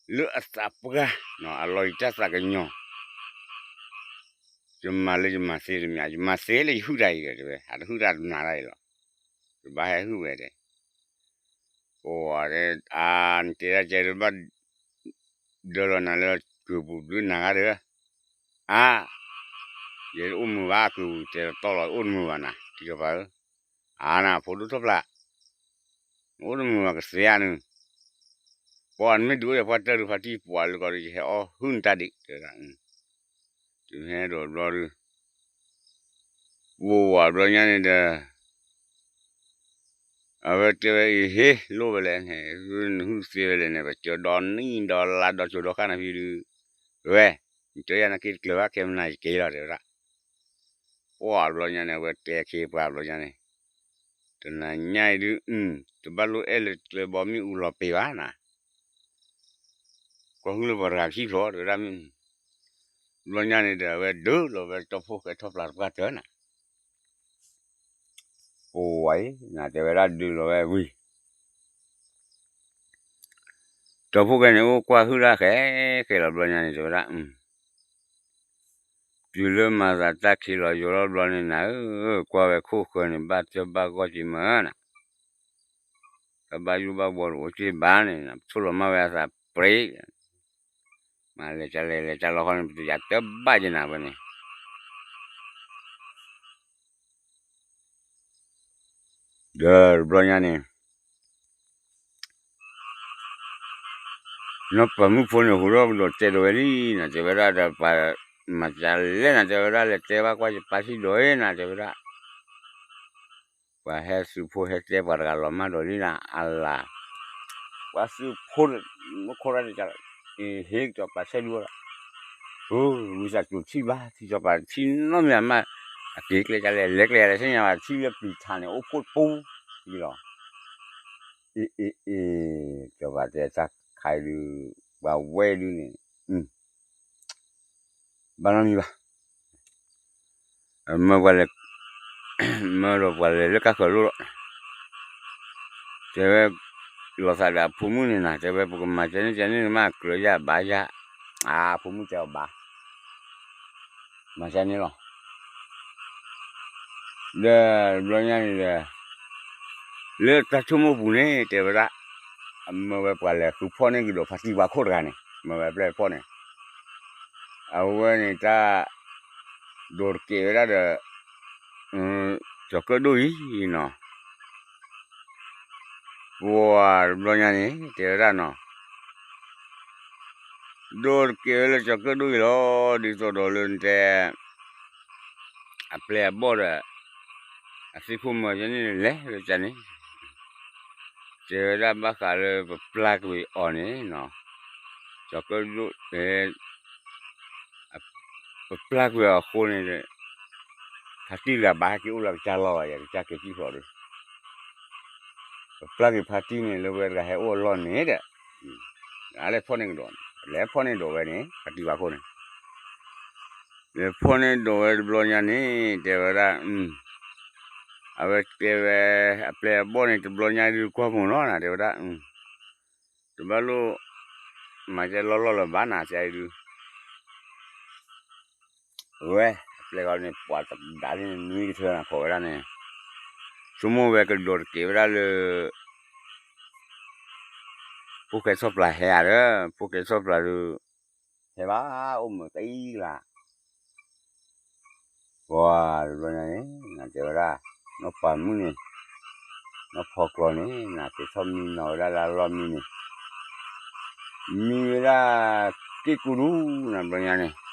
လၢအသးပှၢ် အလီၤယံၤတၢ်သးကညီၤ, ယမၤလၢယမၤသ့တမံၤ, ယမၤသ့လၢယဟုၣ်တၢ်အံၤဒီး တဲဝဲ, အတဟုၣ်တၢ်တနၤတၢ်အံၤလီၤ, ယဘၣ်ဟဲဟုၣ်ဝဲတဲ, အိ အါ နတဲဒၣ်ကဲဒီးဘၣ် ဒၢလီၤနၤလၢကုၢ်ပူၤဘျုးနၤဂၤဒီး, အါ, ယတအိၣ်မုာ်ဘၣ် ကုၢ်ပူၤတဲလီၤတီလီၤအိၣ်တမုာ်ဘၣ်နၤ တံၢ်စီၤပၤဧၢ, အါနၤ ဖိဒိၣ်ထီၣ်ဖျါ, နအိၣ်တမုာ်ဘၣ်ကသ့ဧါနုၤ, ပှၤနမ့ၢ်ဒုးအိၣ်ဒီးပှၤတၢၢ်ဒုးဖါတံၢ်ပှၤလၢကီးဒီး ယဟဲအီၣ်ဟုၣ်နတၢ်ဒံး တဲဝဲဒၣ်, တုၤဟဲဒီးဘျီဒုး ပှၤဘျီညါန့ၣ်ဒီး အဝဲတဲဝဲအံၤ ဟ့ၣ်လိၣ်ဝဲလဲၣ်န့ၣ် နဟုၣ်သ့ဝဲလဲၣ်န့ၣ် ပကၢဒီနံၣ်ဒီလါဒီစိၤဒီခါနၤဖံဒုး, ဝဲ, နတဲယၤနက့ၤတကျၢၤဘၣ် ခဲမနၤယက့ၤလီၤ တဲဝဲဒၣ်, ပှၤဘျီညါန့ၣ် အဝဲတဲအခ့အပှၤဘျီညါန့ၣ်, တနၤညါအံၤဒုး, တဘၣ်လိၣ်အဲၣ်လၢကျဲဘီမ့ၣ်အူလီၤပ့ၤဘၣ်နၤ ကွၢ်ဟုၣ်လၢပှၤတဂၤခံဖျိး တဲဝဲဒၣ်မ့ၢ်, ဘျီညါန့ၣ်ဒီး အဝဲဒုးလီၤဝဲတီဖိၣ်ဃဲထီၣ်ပျၢ်တပှၢ်တၢၢ်နၤ, ပဝဲအံၤ နတဲဝဲဒၣ်ဒုးလီၤဝဲဝံၤ, တီဖိၣ်ဃဲန့ၣ် အိၣ်ကွၢ်ဟုၣ်ဒၣ်ဃဲဃဲလီၤဘျီညါန့ၣ် တဲဝဲဒၣ် တုၤလၢမၤသးတၢ်ခံးလီၤယိာ်လီၤဘျီန့ၣ်နၤဧၢ, ကွၢ်ဝဲခိၣ်ဃၢၤန့ၣ် ဘၣ်တၢ်ဘၣ်ဂီၢ်က့ၤမၢနၤ, တၢ်ဘၣ်ယိၣ်ဘၣ်ဘှီတအိၣ်က့ၤဘၣ်န့ၣ် ပထိၣ်လီၤမၢ်ဝဲအသးပြ့, မၤလဲၤကလဲၤလဲၤကလီခီန့ၣ် ပတယၤတၢ်ဘၣ်က့ၤနၤဝဲန့ၣ်, ဒီးတဘျီညါန့ၣ် နီၢ်ပၤမုၣ်ဖိန့ၣ် ဟူးထီၣ်ကဒီးတဲဒိးဝဲလံ နတဲဝဲဒၣ်ဒီး ပှၤမၤစၢၤလဲၣ် နတဲဝဲဒၣ် လဲၤတဲဘၣ်ကွၢ်ယပၢ်ထံၣ်ဒိးအံၤ နတဲဝဲဒၣ်, ပှၤဟဲသုးဖိဟဲတဲပှၤတဂၤလီၤမၢ်ဒိးလံနၤ အလၤ, ပှၤသုးဖိ မ့ၢ်ခိၣ်ရၣ်တကး ဟ့ၣ်ကစီၤပၤဆဲးဒုးဝဲဒၣ်, ဝံသးစူၤထံၣ်ဘၣ် ထံၣ်စီၤပၤထံၣ်နီတမံၤမး, အက့ၤကျဲကလဲၤ လဲၤကျဲလဲၤဆ့ညါဘၣ် ထံၣ်လၢပျံၤထးန့ၣ် အိၣ်ဖှိၣ်တပူၤလီၤ. အ့ အ့ အ့ စီၤပၤတဲတၢ်ခါအံၤဒုး ပှၤဝဲဒုးန့ၣ် ဘၣ်နီတမံၤဘၣ်, မၢပှၤလဲၤ, မၢဒီးပှၤလဲၤလၢကါဃၢၤလိၣ်လီၤ, တဲဝဲ, လီၤသးဒီးအဖိမုၣ်န့ၣ်နၤ တဲဝဲ ပကမၤကဲန့ၣ်ကဲန့ၣ်မး ကြၢးယၤဘၣ်ယၤ, အဖိမုၣ်တဲအီၤဘၣ် မၤစၢၤန့ၣ်လီၤ. ဒီးတဘျီညါန့ၣ်ဒီး လၢတၢ်ဆိကမိၣ်ပူၤန့ၣ် တဲဝဲဒၣ်, အမၢဝဲပှၤလဲၤဃုဖီၣ်န့ၢ်ကဒီးဖါတံၢ်ဝါခိၣ်တဂၤန့ၣ် မၢဝဲအပျဲၢ်ဖီၣ်န့ၣ်, အဝဲန့ၣ်တၢ် ဒိးတကဲးဝဲဒၣ်ဒီး ကၠီၤကၢၣ်ဒိၣ်အံၤနီၤ ပှၤတဘျီညါန့ၣ် တဲဝဲဒၣ်နီၤ, ဒိးတကဲးဝဲလၢကၠီၤကၢၣ်ဒိၣ်အံၤလီၤ ဒ်သိးဒီးလၢနတဲ အပျဲၢ်အဘီၣ်ဒီး အသ့ၣ်ခိၣ်မၢယဲန့ၣ်လဲၤလၢကန့ၣ်, တဲဝဲဒၣ်ဘၣ်ဃးလၢပပျၢ်ကွံာ်အီၤန့ၣ်နီၤ, ကၠီၤကၢၣ်ဒိၣ် ပပျၢ်ကွံာ်အီၤအဃိန့ၣ် ဖါတံၢ်တဂၤဘၣ်ဟဲက့ၤအိၣ်လၢကစၢ်လီၢ်ဘၣ်ယၤ ကစၢ်က့ၤကံၣ်ဖျိးဒီး ကျါက့ၤဖါတံၢ်န့ၣ် လၢဝဲတဂၤဟဲအိၣ်အလီၢ်န့ၣ်ဒီး, အလဲၤဖီၣ်န့ၢ်ကဒီး, လဲၤဖီၣ်န့ၢ်ဒိးဝဲန့ၣ် ဖါတံၢ်ဘၣ်ခိၣ်န့ၣ်, လဲၤဖီၣ်န့ၢ်ဒိးဝဲတဘျီညါန့ၣ် တဲဝဲဒၣ်, အဝဲတဲဝဲ, အပျဲၢ်အဘီၣ်န့ၣ် တဘျီညါဒုးကွၢ်မုာ်နီၤ တဲဝဲဒၣ်, တဘၣ်လိၣ် မၤကဲလီၢ်လီၢ်လၢၤဘၣ်နၤ တဲအံၤဒုး ဝဲ, အပျဲၢ်ဃီန့ၣ် ပှၤတဒါန့ၣ်နွံကထၢနၤ ခိးဝဲဒၣ်န့ၣ်, ဆိကမိၣ်ဝဲကဒိးတကဲးဝဲဒၣ်လၢ ဖိၣ်ဃဲဆီၣ်ပျၢ်ဟဲဧါဒီး, ဖိၣ်ဃဲဆီၣ်ပျၢ်ဒုး, ဟဲဘၣ်အိၣ်မုာ်သံလၢ် ပှၤတဘျီညါန့ၣ် နၤတဲဝဲဒၣ်, နီၢ်ပၤမုၣ်န့ၣ်, နီၢ်ဖီကျီန့ၣ် နၤက့ၤထီၣ်မံနီၤဝဲဒၣ်လၢအလီၢ်မံန့ၣ်, မံဝဲဒၣ်, က့ၢ်ကူဒူနၤဘျီညါန့ၣ်, ဒ်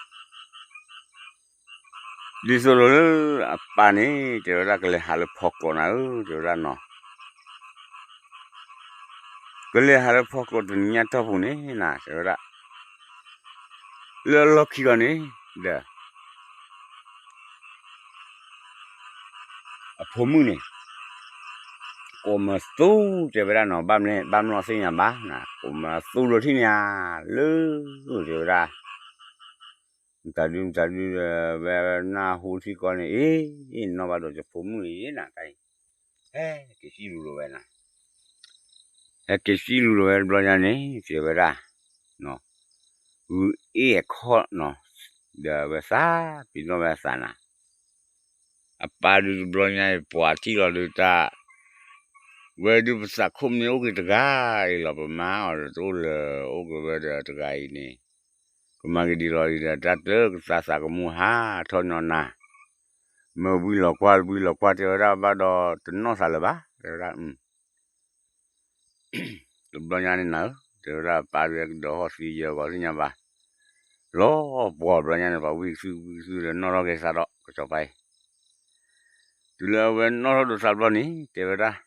သိးလီၤလၢအပၢ်န့ၣ် တဲဝဲဒၣ်ကလဲၤဟးလၢဖီကျီနၤဧၢ တဲဝဲဒၣ်နီၤ ကလဲၤဟးလၢဖီကျီတနံၤညါတီၢ်ပူၤန့ၣ်နၤ တဲဝဲဒၣ်, လၢအလီၢ်ခံဂီၤန့ၣ်, ဒီး အဖိမုၣ်န့ၣ်, ကိးမၤသူတဲဝဲဒၣ်နီၤ ဘၣ်မနုၤဘၣ်မနုၤသ့ၣ်ညါဘၣ်နၤ ကိးမၤသူဒီးထံၣ်န့ၣ်ဧါ, လၢ, တဲဝဲဒၣ်, မတၤဒုမတၤဒုဒီး ဝဲနၢ်ဟူထံကီၢ်န့ၣ် အ့ၣ်, နီၢ်ဘၣ်ဒီးယဖိမုၣ်အံၤနၤတၢ်အံၤ, ဟဲက့ၤစံလူၤလိာ်ဝဲနၤ ဟဲက့ၤစံလူၤလိာ်ဝဲတဘျီညါန့ၣ် တဲဝဲဒၣ်, ဂုၢ်အ့ၣ်အခီၣ်နီၤ, ဒီးဝဲသးပ့ၤနီၣ်ဝဲအသးနၤ, အပၢ်ဒုးတဘျီညါအံၤ ပှၤထံၣ်လီၤဒုးတၢ်, ဝဲဒုးပသးခိၣ်မ့ၢ်အိၣ်က့ၤတဂၤအံၤလီၤ ပမါအီၤဒီးတအိၣ်လၢၤအိၣ်က့ၤဝဲဒီးတဂၤအံၤန့ၣ်, ကမၤက့ၤဒ်လီၤအံၤဒီး တၢ်တၢ်ကသးသးကမူဟါထီၣ်ညီနၤ, မ့ၢ်ဝံၤလီၤကွၢ်ဝံၤလီၤကွၢ် တဲဝဲဒၣ်ဘၣ်ဒီးတနီၣ်သးလၢၤဘၣ် တဲဝဲဒၣ် တဘျီညါန့ၣ်နၤဧၢ, တဲဝဲဒၣ်ပၢ်ဒုးကဒီးဟီၣ်သံယၢၤဂီၤသ့ၣ်ညါဘၣ်, လီၤပှီၢ်ဘျီညါန့ၣ် ပှၤဝံၣ်ကသုၣ်ဝံၣ်ကသုၣ်ဒီးနီၣ်ထီၣ်က့ၤသးဒီး ကစီၤပၤအံၤ, တုၤလၢအဝဲနီၣ်ထီၣ်ဒိးသးဘျီန့ၣ် တဲဝဲဒၣ်,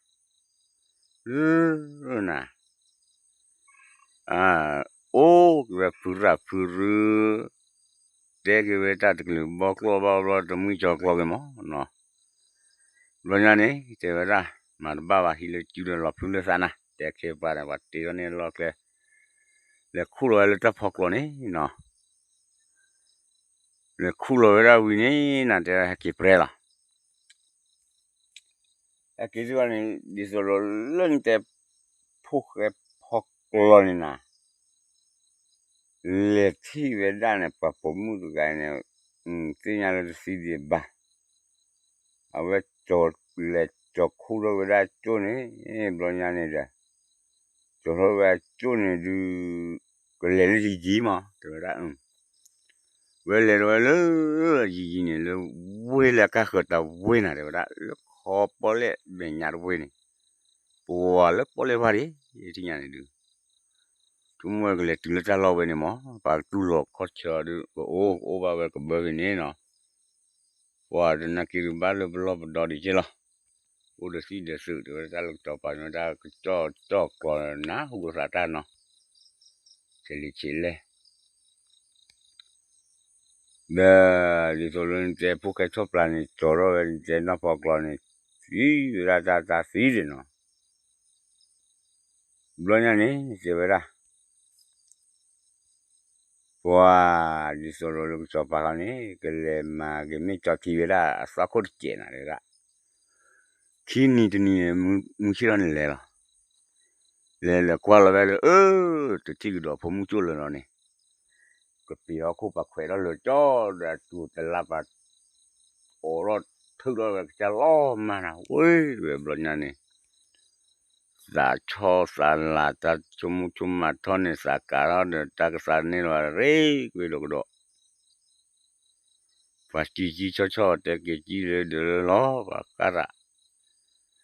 န အိၣ်က့ၤဝဲဖုရၣ်ဖုရူ, တဲက့ၤဝဲတၢ်တကလုာ်ဘီကျိၣ်ဘီဘျီတမှံကၠီၤကျီက့ၤမးနီၤ, ဘျီညါန့ၣ် တဲဝဲဒၣ်, မၤတဘၣ်ဘၣ် ဟံးလၢစုဒီးလီၤဖုလၢသးနၤ တဲခဲပှၤန့ၣ် ပှၤတ့ထီၣ်န့ၢ်လီၢ်ကျဲ, လဲၤခူၣ်လီၤဝဲလၢတၢ်ဖီကျိာ်န့ၣ်နီၤ လဲၤခူၣ်လီၤဝဲဒၣ်ဝံၤန့ၣ် နၤတဲဟဲက့ၤပြဲလီၤ, ဟဲက့ၤစ့ၢ်ကီးန့ၣ် ဒ်သိးလီၤလၢနတဲ ဖိၣ်ဃဲဖီကျီန့ၣ်နၤ, လဲၤထံၣ်ဝဲဒၣ်န့ၣ် ပှၤပိာ်မုၣ်တဂၤန့ၣ်, သ့ၣ်ညါလၢတသံဒံးဘၣ်, အဝဲလဲၤကၠီၤခူၣ်ထီၣ်ဝဲဒၣ်ကၠိန့ၣ်, ဘျီညါန့ၣ်ဒီး ကၠီၤထီၣ်ဝဲကၠိန့ၣ်ဒုး, ကလဲၤလၢယံၤယံၤမး တဲဝဲဒၣ်, ဝဲလဲၤဒီးဝဲလၢယံၤယံၤန့ၣ် လၢဝ့ၢ်လၢအကါဃၢၤတၢ်ဝ့ၢ်နၤ တဲဝဲဒၣ် လၢခီပီၣ်လဲၣ်မဲာ်ညါတဝ့ၢ်န့ၣ်, ပှၤလၢပီၣ်လဲၣ်ဝါဒံး, ထံၣ်ညါန့ၣ်ဒုး ဆိကမိၣ်ဝဲကလဲၤတုၤလၢတၢ်လီၢ်ဝဲန့ၣ်မး ပှၤကတူၢ်လိာ်ခီၣ်ဆၢဒုး ကအိၣ်ကအိၣ်ဘၣ်ဝဲကဘၢက့ၤန့ၣ်နီၤ, ပှၤတနာ်က့ၤဒုးဘၣ်လၢပလီၢ်ပဒီဒံးက့လီၤ, အိၣ်ဒီးသံဒီးသုး တဲဝဲတၢ်လၢကစီၤပၤန့ၣ် တၢ်ကစီၣ်ကၠီၤကျိာ်နၤ ဟူလိာ်သးတၢ်နီၤ, ဆဲးလံာ်ဆဲးလဲၣ် ဒီး ဒ်သိးလၢနတဲဖိၣ်ဃဲဆီၣ်ပျၢ်န့ၣ် ကၠီၤထီၣ်ဝဲ နတဲနီၢ်ဖီကျီန့ၣ် သံဝဲဒၣ်တၢ်တၢ်သံဒံးနီၤ, ဘျီညါန့ၣ် တဲဝဲဒၣ် ပှၤ ဒ်သိးလၢကစီၤပၤခီန့ၣ် ကလဲၤမၤက့ၤမ့ၢ်ကၠီၤထံဝဲဒၣ်အသီခိၣ်တစဲးနၤ တဲဝဲဒၣ်, ခံနံၤတနံၤန့ၣ် မုၢ်ဆ့ၣ်ထီၣ်န့ၣ်လဲၤလီၤ, လဲၤလဲၤကွၢ်လီၤဝဲလၢ အၢ တထံၣ်ကဒီးဖိမုၣ်ကၠိၣ်လၢၤလီၤန့ၣ်, ကပ့ၤအီၣ်ခိၣ်ပှၤခွဲးထီၣ်လၢာ်ကၠီဒီးအတူၢ်တလါပှၤ အိးထီၣ်ထုးထီၣ်ဝဲကစၢ်လီၤမၢ်နၤ ဝ့ၢ်ဝဲဘျီညါန့ၣ်, သးဆီသးလၤ တၢ်ဆိကမိၣ်ဆိကမးထီၣ်န့ၣ် သးကးထီၣ်ဒီးတၢ်ကသးန့ၢ်လီၤရ့ကွ့ဒီးကဒီး, ပှၤစံစံဆီဆီတဲက့ၤစံလၢဒၢးလၢလီၤ ပှၤဃၣ်သး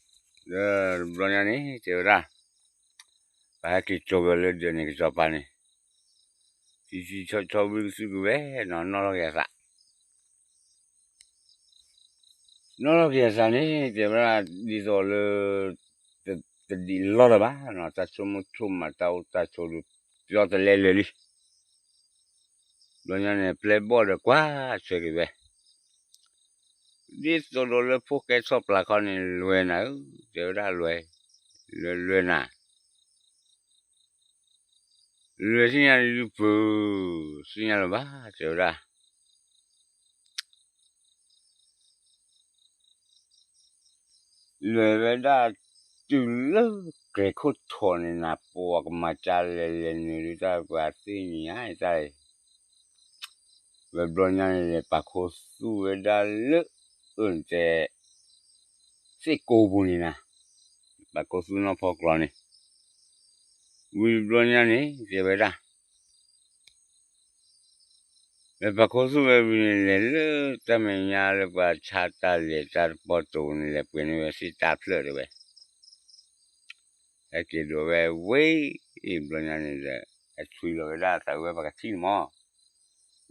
ဒီးဘျီညါန့ၣ် တဲဝဲဒၣ်, ပဟဲက့ၤကၠီၤက့ၤလၢဒၢးန့ၣ် ကစီၤပၤန့ၣ်, စံစံဆီဆီဝံၣ်ကသုၣ်ကဝဲနီၤ နီၣ်လီၤက့ၤအသး, နီၣ်လီၤက့ၤအသးန့ၣ် တဲဝဲဒၣ် ဒ်သိးလၢ တဒံးလီၢ်လၢၤဘၣ်နီၤ တၢ်ဆိကမိၣ်ဆိကမး တၢ်အိၣ်တၢ်ဆိးဒုး ပျီတလဲလၢာ်လံ ဘျီညါန့ၣ် ပျဲၢ်ဘီၣ်ဒီးကွၢ်ဆၢက့ၤဝဲ, ပ ဒ်သိးဒီးလၢဖိၣ်ဃဲဆီၣ်ပျၢ်ခီန့ၣ် လွဲၢ်နၤဧၢ, တဲဝဲဒၣ်လွဲၢ်, လွဲၢ်လွဲၢ်နၤ, လွဲၢ်သ့ၣ်ညါလၢပူၤ, သ့ၣ်ညါလၢၤဘၣ် တဲဝဲဒၣ် လဲၤဝဲဒၣ်တုၤလၢကြဲၤခိၣ်ထိးန့ၣ်နၤ, ပှၤကမၤကၢ်လဲၤလဲၤနုာ်ဒုးတၢ်ပှၤသ့ၣ်ညါတၢ်, ဝဲဘျီညါန့ၣ် လဲၤပာ်ခူသူၣ်ဝဲဒၣ်လၢ အၢၣ်တဲ သ့ၣ်ကိးပူၤန့ၣ်နၤ, ပာ်ခူသူၣ်နီၢ်ဖီကျီန့ၣ်, ဝံၤဘျီညါန့ၣ် တဲဝဲဒၣ် လဲၤပာ်ခူသူၣ်ဝဲဝံၤန့ၣ် လဲၤလၢတၢ်မဲာ်ညါလၢပှၤဆါတၢ်လဲၤတၢ်တပီၢ်တိၤန့ၣ် လဲၤပှဲၤန့ၢ်ဝဲသ့ၣ်တၢ်ဖျၢၣ်တဲဝဲ, ဟဲက့ၤဒိးဝဲဝ့ၢ်, ဘျီညါန့ၣ်ဒီး ဟဲဆွံလီၤဝဲဒၣ်သးဝဲပှၤကထံၣ်န့ၣ်မး,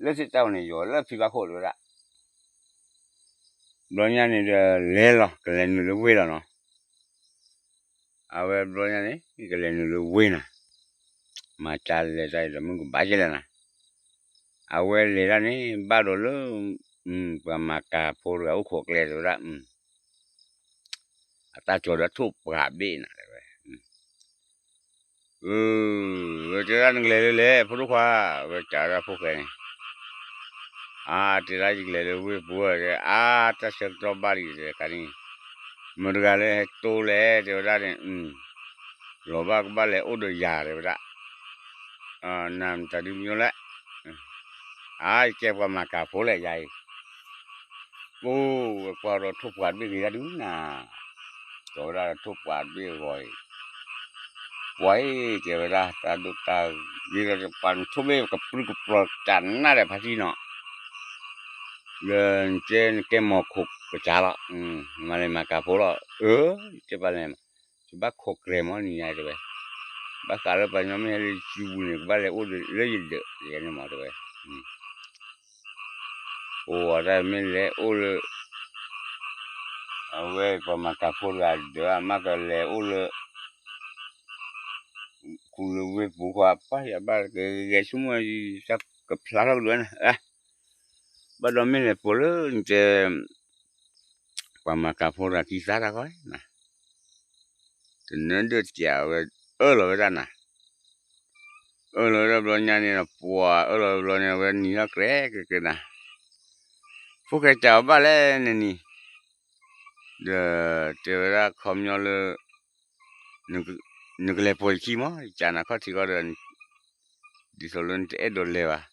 လၢသ့ၣ်တၢ်အိၣ်န့ၣ် ယီၤလၢဖံဘၣ်ခိၣ်တဲဝဲဒၣ်, ဘျီညါန့ၣ်ဒီး လဲၤလီၤ ကလဲၤနုာ်လၢဝ့ၢ်လီၤနီၤ အဝဲဘျီညါန့ၣ် ကလဲၤနုာ်လၢဝ့ၢ်နၤ, မၤကၢ်လဲၤတၢ်အံၤဒီးမုၢ်ကဘၣ်ကလဲၣ်နၤ, အဝဲလဲၤဒၣ်န့ၣ် ဘၣ်ဒီးလၢ ပှၤမၤကၤဖိတဂၤအိၣ်ခိးကျဲတဲဝဲဒၣ်, အတၢ်ကၠီၤဒီးထိၣ်ပှၢ်ဘ့ၣ်နၤတဲဝဲ ဝဲတဲဒၣ်နကလဲၤလၢလဲၣ် ဖိဒိၣ်ခွါ, ဝဲကးဒၣ်ဖိၣ်ဃဲန့ၣ်, အါ တဲဒၣ်ယကလဲၤလၢဝ့ၢ်ပူၤတဲ, အါ တၢ်ဆၢကတီၢ်ဘၣ်လံတဲခါန့ၣ်, မတၤတဂၤလၢဟဲတိလဲၣ်တဲဝဲဒၣ်န့ၣ်, လီၤဘၣ်ကဘၣ်လဲၤအိၣ်ဒီးယၤတဲဝဲဒၣ်, နမတၤဒုမ့ၢ်လဲၣ်, အါ ယကဲပှၤမၤကၤဖိလဲၣ်ယၤအံၤ အိၣ်ဝဲကွၢ်ဒီးထိၣ်ပှၢ်တဘ့ၣ်ဂ့ၤဒၣ်ဒုနၤ, ကီးဝဲဒၣ်ထိၣ်ပှၢ်တဘ့ၣ်ဂီၤအံၤ, ပှၤအံၤတဲဝဲဒၣ် တၢ်ဒိၣ်တၢ်ဂ့ၤဒီးပှၤနထိၣ်ဘ့ၣ်ကပြုၢ်ကပြီၤတၢ်နးဒီးဖါတံၢ်နီၤ, ဒီးနကဲနကဲမီၤခိၣ်ကစၢ်လီၤ, မၤလဲၤမၤကၤဖိလီၤ, အၢ တဲပှၤလဲၤ ယဘၣ်ခိးကြဲၤမီၢ်နံၤညါတဲဝဲ, ဘၣ်ဃးလၢပှၤညီမ့ၢ်ဟဲလၢယစုပူၤန့ၣ် ကဘၣ်လဲၤအိၣ်လၢယဒၢးယဲန့ၣ်မးတဲဝဲ, အိၣ်ဝဲဒၣ်မ့ၢ်လဲၤအိၣ်လၢ အဝဲပှၤမၤကၤဖိတဂၤဒၢး အမ့ၢ်ကလဲၤအိၣ်လၢ ခူလၢဝ့ၢ်ပူၤခွါ ပၢ်ယၤဘၣ်ကဂဲၤဆိကမိၣ် တၢ်ကဖျါထီၣ်ကဒုန့ၣ်, ဘၣ်ဒီးမ့ၢ်လဲၤပိာ်လၢနတဲ ပှၤမၤကၤဖိတဂၤခံသါတၢ်ဃီ, တနၢၤဒၢးတကးဝဲ အၢၣ်လီၤဝဲဒၣ်နၤ, အၢၣ်လီၤဝဲဒၣ်ဘျီညါန့ၣ်ဒီး ပှၤအၢၣ်လီၤဝဲဘျီန့ၣ် အဝဲနံၤထီၣ်ကြဲးကြဲးကြဲးနၤ, ဖိၣ်ဃဲကးအီၤဘၣ်လဲၣ်နနံၤ, ဒီးတဲဝဲဒၣ်ခီပညီလၢ နကလဲၤပိာ်ယခံမး ယကးနၤခီၣ်ထံးဃီဒီး ဒ်သိးလၢနတအဲၣ်ဒိးလဲၤဘၣ်,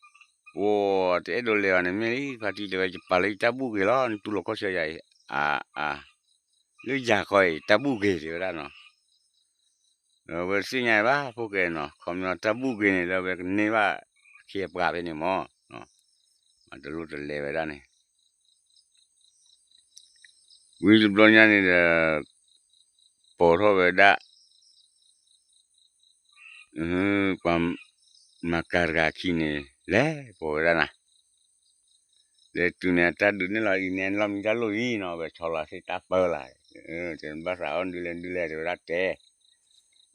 အိၣ်တအဲၣ်ဒိးလဲၤဘၣ်န့ၣ် မ့ၢ်လံ ဖါတံၢ်တဲဝဲ ယပာ်လၢယတၢ်ဘူၣ်က့ၤလီၤ နတူၢ်လိာ်ခီၣ်ဆၢယၤအံၤ, အါအါ, လၢယၤခီအံၤ တၢ်ဘူၣ်က့ၤတဲဝဲဒၣ်နီၤ, အဝဲသ့ၣ်ညါဘၣ် ဖိၣ်ဃဲနီၤ ခီပညီတၢ်ဘူၣ်က့ၤန့ၣ် လၢအဝဲကန့ၢ်ဘၣ်အခ့အပှၤဖဲန့ၣ်မး, မၤတလိၣ်တလဲၤဝဲဒၣ်န့ၣ် ဝံၤတဘျီညါန့ၣ်ဒီး ပိာ်ထီၣ်ဝဲဒၣ် ပှၤမၤကၤတဂၤခံန့ၣ် လဲၤပိာ်ဝဲဒၣ်နၤ, လဲၤတုၤန့ၣ်အတၢ်ဒုးနဲၣ်လီၤအံၤန့ၣ် လီၢ်မံတၢ်လိၣ်အံၤနီၤ ဝဲဆီလီၤသ့ၣ်တၢ်ပၢလၢ်, တဲနဘၣ်သးအီၣ်ဒုးလဲၤဒုးလဲၤတဲဝဲဒၣ်တဲ,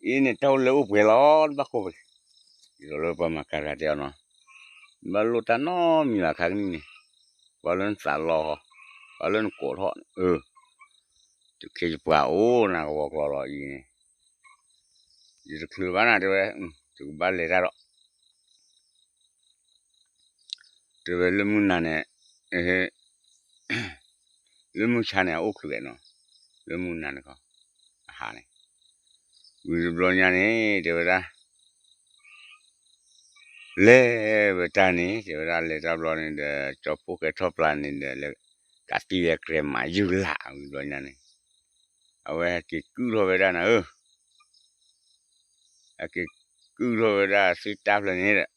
အံၤန့ၣ်တၢ်အိၣ်လၢအိၣ်ပှဲၤလီၤ တဘၣ်ခိၣ်ပှဲၤ, ဒ်သိးလၢပှၤမၤကၤတဂၤတဲအီၤနီၤ, နဘၣ်လိၣ်တၢ်နီတမံၤဘၣ်ခါကနံၣ်န့ၣ်, ပှၤလၢနသးလီၤ, ပှၤလၢနကိးထီၣ်, အၢ တခ့ယပှၤအိၣ်နၤကဝီၤကျီလီၤအံၤန့ၣ်, ယတချုးဘၣ်နၤတဲဝဲ, ယကဘၣ်လဲၤတၢ်ဒီး တဲဝဲလၢမုၢ်နၤန့ၣ်, လၢမုၢ်ဆါန့ၣ် အအိၣ်ချုးဝဲနီၤ, လၢမုၢ်နၤန့ၣ်ခီ, အဟးန့ၣ်, ဝံၤတဘျီညါန့ၣ် တဲဝဲဒၣ် လဲၤဝဲတၢ်န့ၣ် တဲဝဲဒၣ်လဲၤတၢ်ဘျီန့ၣ်ဒီး ကၠီဖိၣ်ဃဲထီၣ်ပျၢ်န့ၣ်ဒီး လၢကးသံဝဲကြဲးမးယုၢ်လၢ်ဝံၤဘျီညါန့ၣ်, အဝဲဟဲက့ၤကုၢ်ထီၣ်ဝဲဒၣ်နၤဧၢ, ဟဲက့ၤကုၢ်ထီၣ်ဝဲဒၣ်သ့ၣ်တၢ်ဖျၢၣ်န့ၣ်ဒီး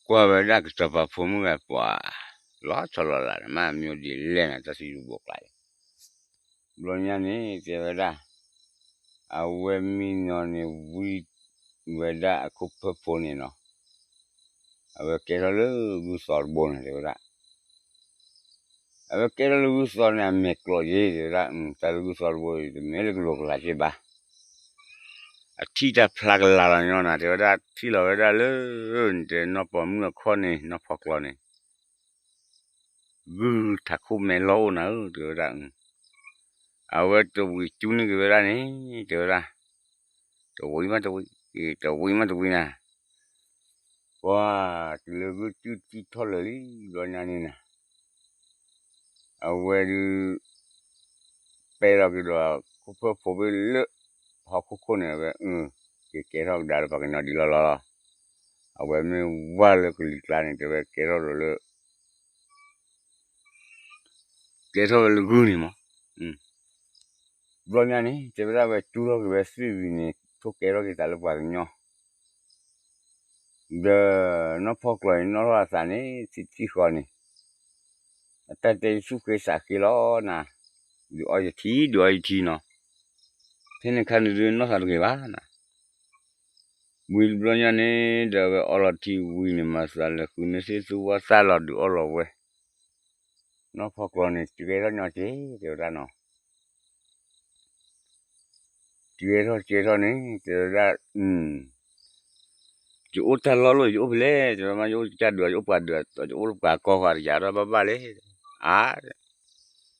ကွၢ်ဝဲဒၣ်ကစီၤပၤဖိမုၣ်ဂၤပှၤ, လီၤဆီလီၤလးန့ၣ် မ့ၢ်မ့ၢ်ဒ်လဲၣ်န့ၣ် တၢ်သယုၢ်ဘိးကျါအံၤ, ဘျီညါန့ၣ် တဲဝဲဒၣ်, အဝဲမံနီၤန့ၣ် ဝံဝဲဒၣ်အခိၣ်ဖၢၣ်ဖိန့ၣ်နီၤ, အဝဲကဲထီၣ်လၢဂုၢ်သီတဘိန့ၣ် တဲဝဲဒၣ် အဝဲကဲထီၣ်လၢဂုၢ်သီန့ၣ် အမဲာ်ကျိးယ့ၤ တဲဝဲဒၣ်, တၢ်လၢဂုၢ်သီတဘိအံၤ တမ့ၢ်လၢကလိၤကလၤက့ဘၣ်, အထံၣ်တၢ်ဖျါကလၤလီၤညီနၤ တဲဝဲဒၣ်, ထံၣ်လီၤဝဲဒၣ်လၢ တဲနီၢ်ပိာ်မုၣ်အခီၣ်န့ၣ် နီၢ်ဖီကျီန့ၣ်, ဂုၢ်ထးခိၣ်မဲာ်လီၢ်အိၣ်နၤဧၢ တဲဝဲဒၣ်. အဝဲတဝံၤကၠူန့ၢ်က့ၤဝဲဒၣ်န့ၣ် တဲဝဲဒၣ်, တဝံၤမးတဝံၤ, တဝံၤမးတဝံၤနၤ, ပှၤ တုၤလၢဂုၢ်ကၠူထံၣ်ထီၣ်လၢာ်လံ ဘျီညါန့ၣ်နၤ, အဝဲဒုး ပဲလီၤက့ၤဒီး ခိၣ်ဖၢၣ်ဖိဘ့ၣ်လၢ ဟီၣ်ခိၣ်ခိၣ်န့ၣ် အဝဲ က့ၤကဲထီၣ်ကဒါလၢပှၤကညီဒံးလီၤလီၤလီၤ. အဝဲမ့ၢ်ဝၢ်လၢကလံၤကျါန့ၣ် တဲဝဲကဲထီၣ်ဒီးလၢ ကဲထီၣ်ဝဲလၢဂုၢ်န့ၣ်မး. ဘျီညါန့ၣ် တဲဝဲဒၣ်ဝဲကၠူထီၣ်က့ၤဝဲသ့ၣ်ဝံၤန့ၣ် ထိၣ်ကဲထီၣ်က့ၤသးလၢပှၤကညီ ဒီးနီၢ်ဖီကျီၤအံၤ နီၣ်ထီၣ်အသးန့ၣ် ထံထံဃီန့ၣ် အတၢ်တဲယသူၣ်ဃ့သးဃ့လီၤနၤ, ဒုးအီယထံ ဒုးအီယထံနီၤ, ဖဲန့ၣ်ခါန့ၣ်ဒုးနီၢ်သးတဂ့ၤဘၣ်နၤ. ဝံၤတဘျီညါန့ၣ် ဒီးအဝဲအီလီၤထံဝံၤန့ၣ် မၤသးလဲၤဃုန့ၢ်သ့ၣ်သူဝၣ်သၣ်လီၤဒုးအီလီၤဝဲ, နီၢ်ဖီကျီၤန့ၣ် ကဲထီၣ်ညီက့ၤ တဲဝဲဒၣ်နီၤ. ကဲထီၣ်ကဲထီၣ်န့ၣ် တဲဝဲဒၣ်, ယအိၣ်တၢ်လီၢ်လီၤ ယအိၣ်ဖဲလဲၣ် တဲဝဲဒၣ်, ယအိၣ်ကစၢ်ဒုး ယအိၣ်ပှၤဒုး ယအိၣ်ပှၤကီၢ်ဃီတယၤဒီးဘၣ်ဘၣ်လဲၣ်, အါ,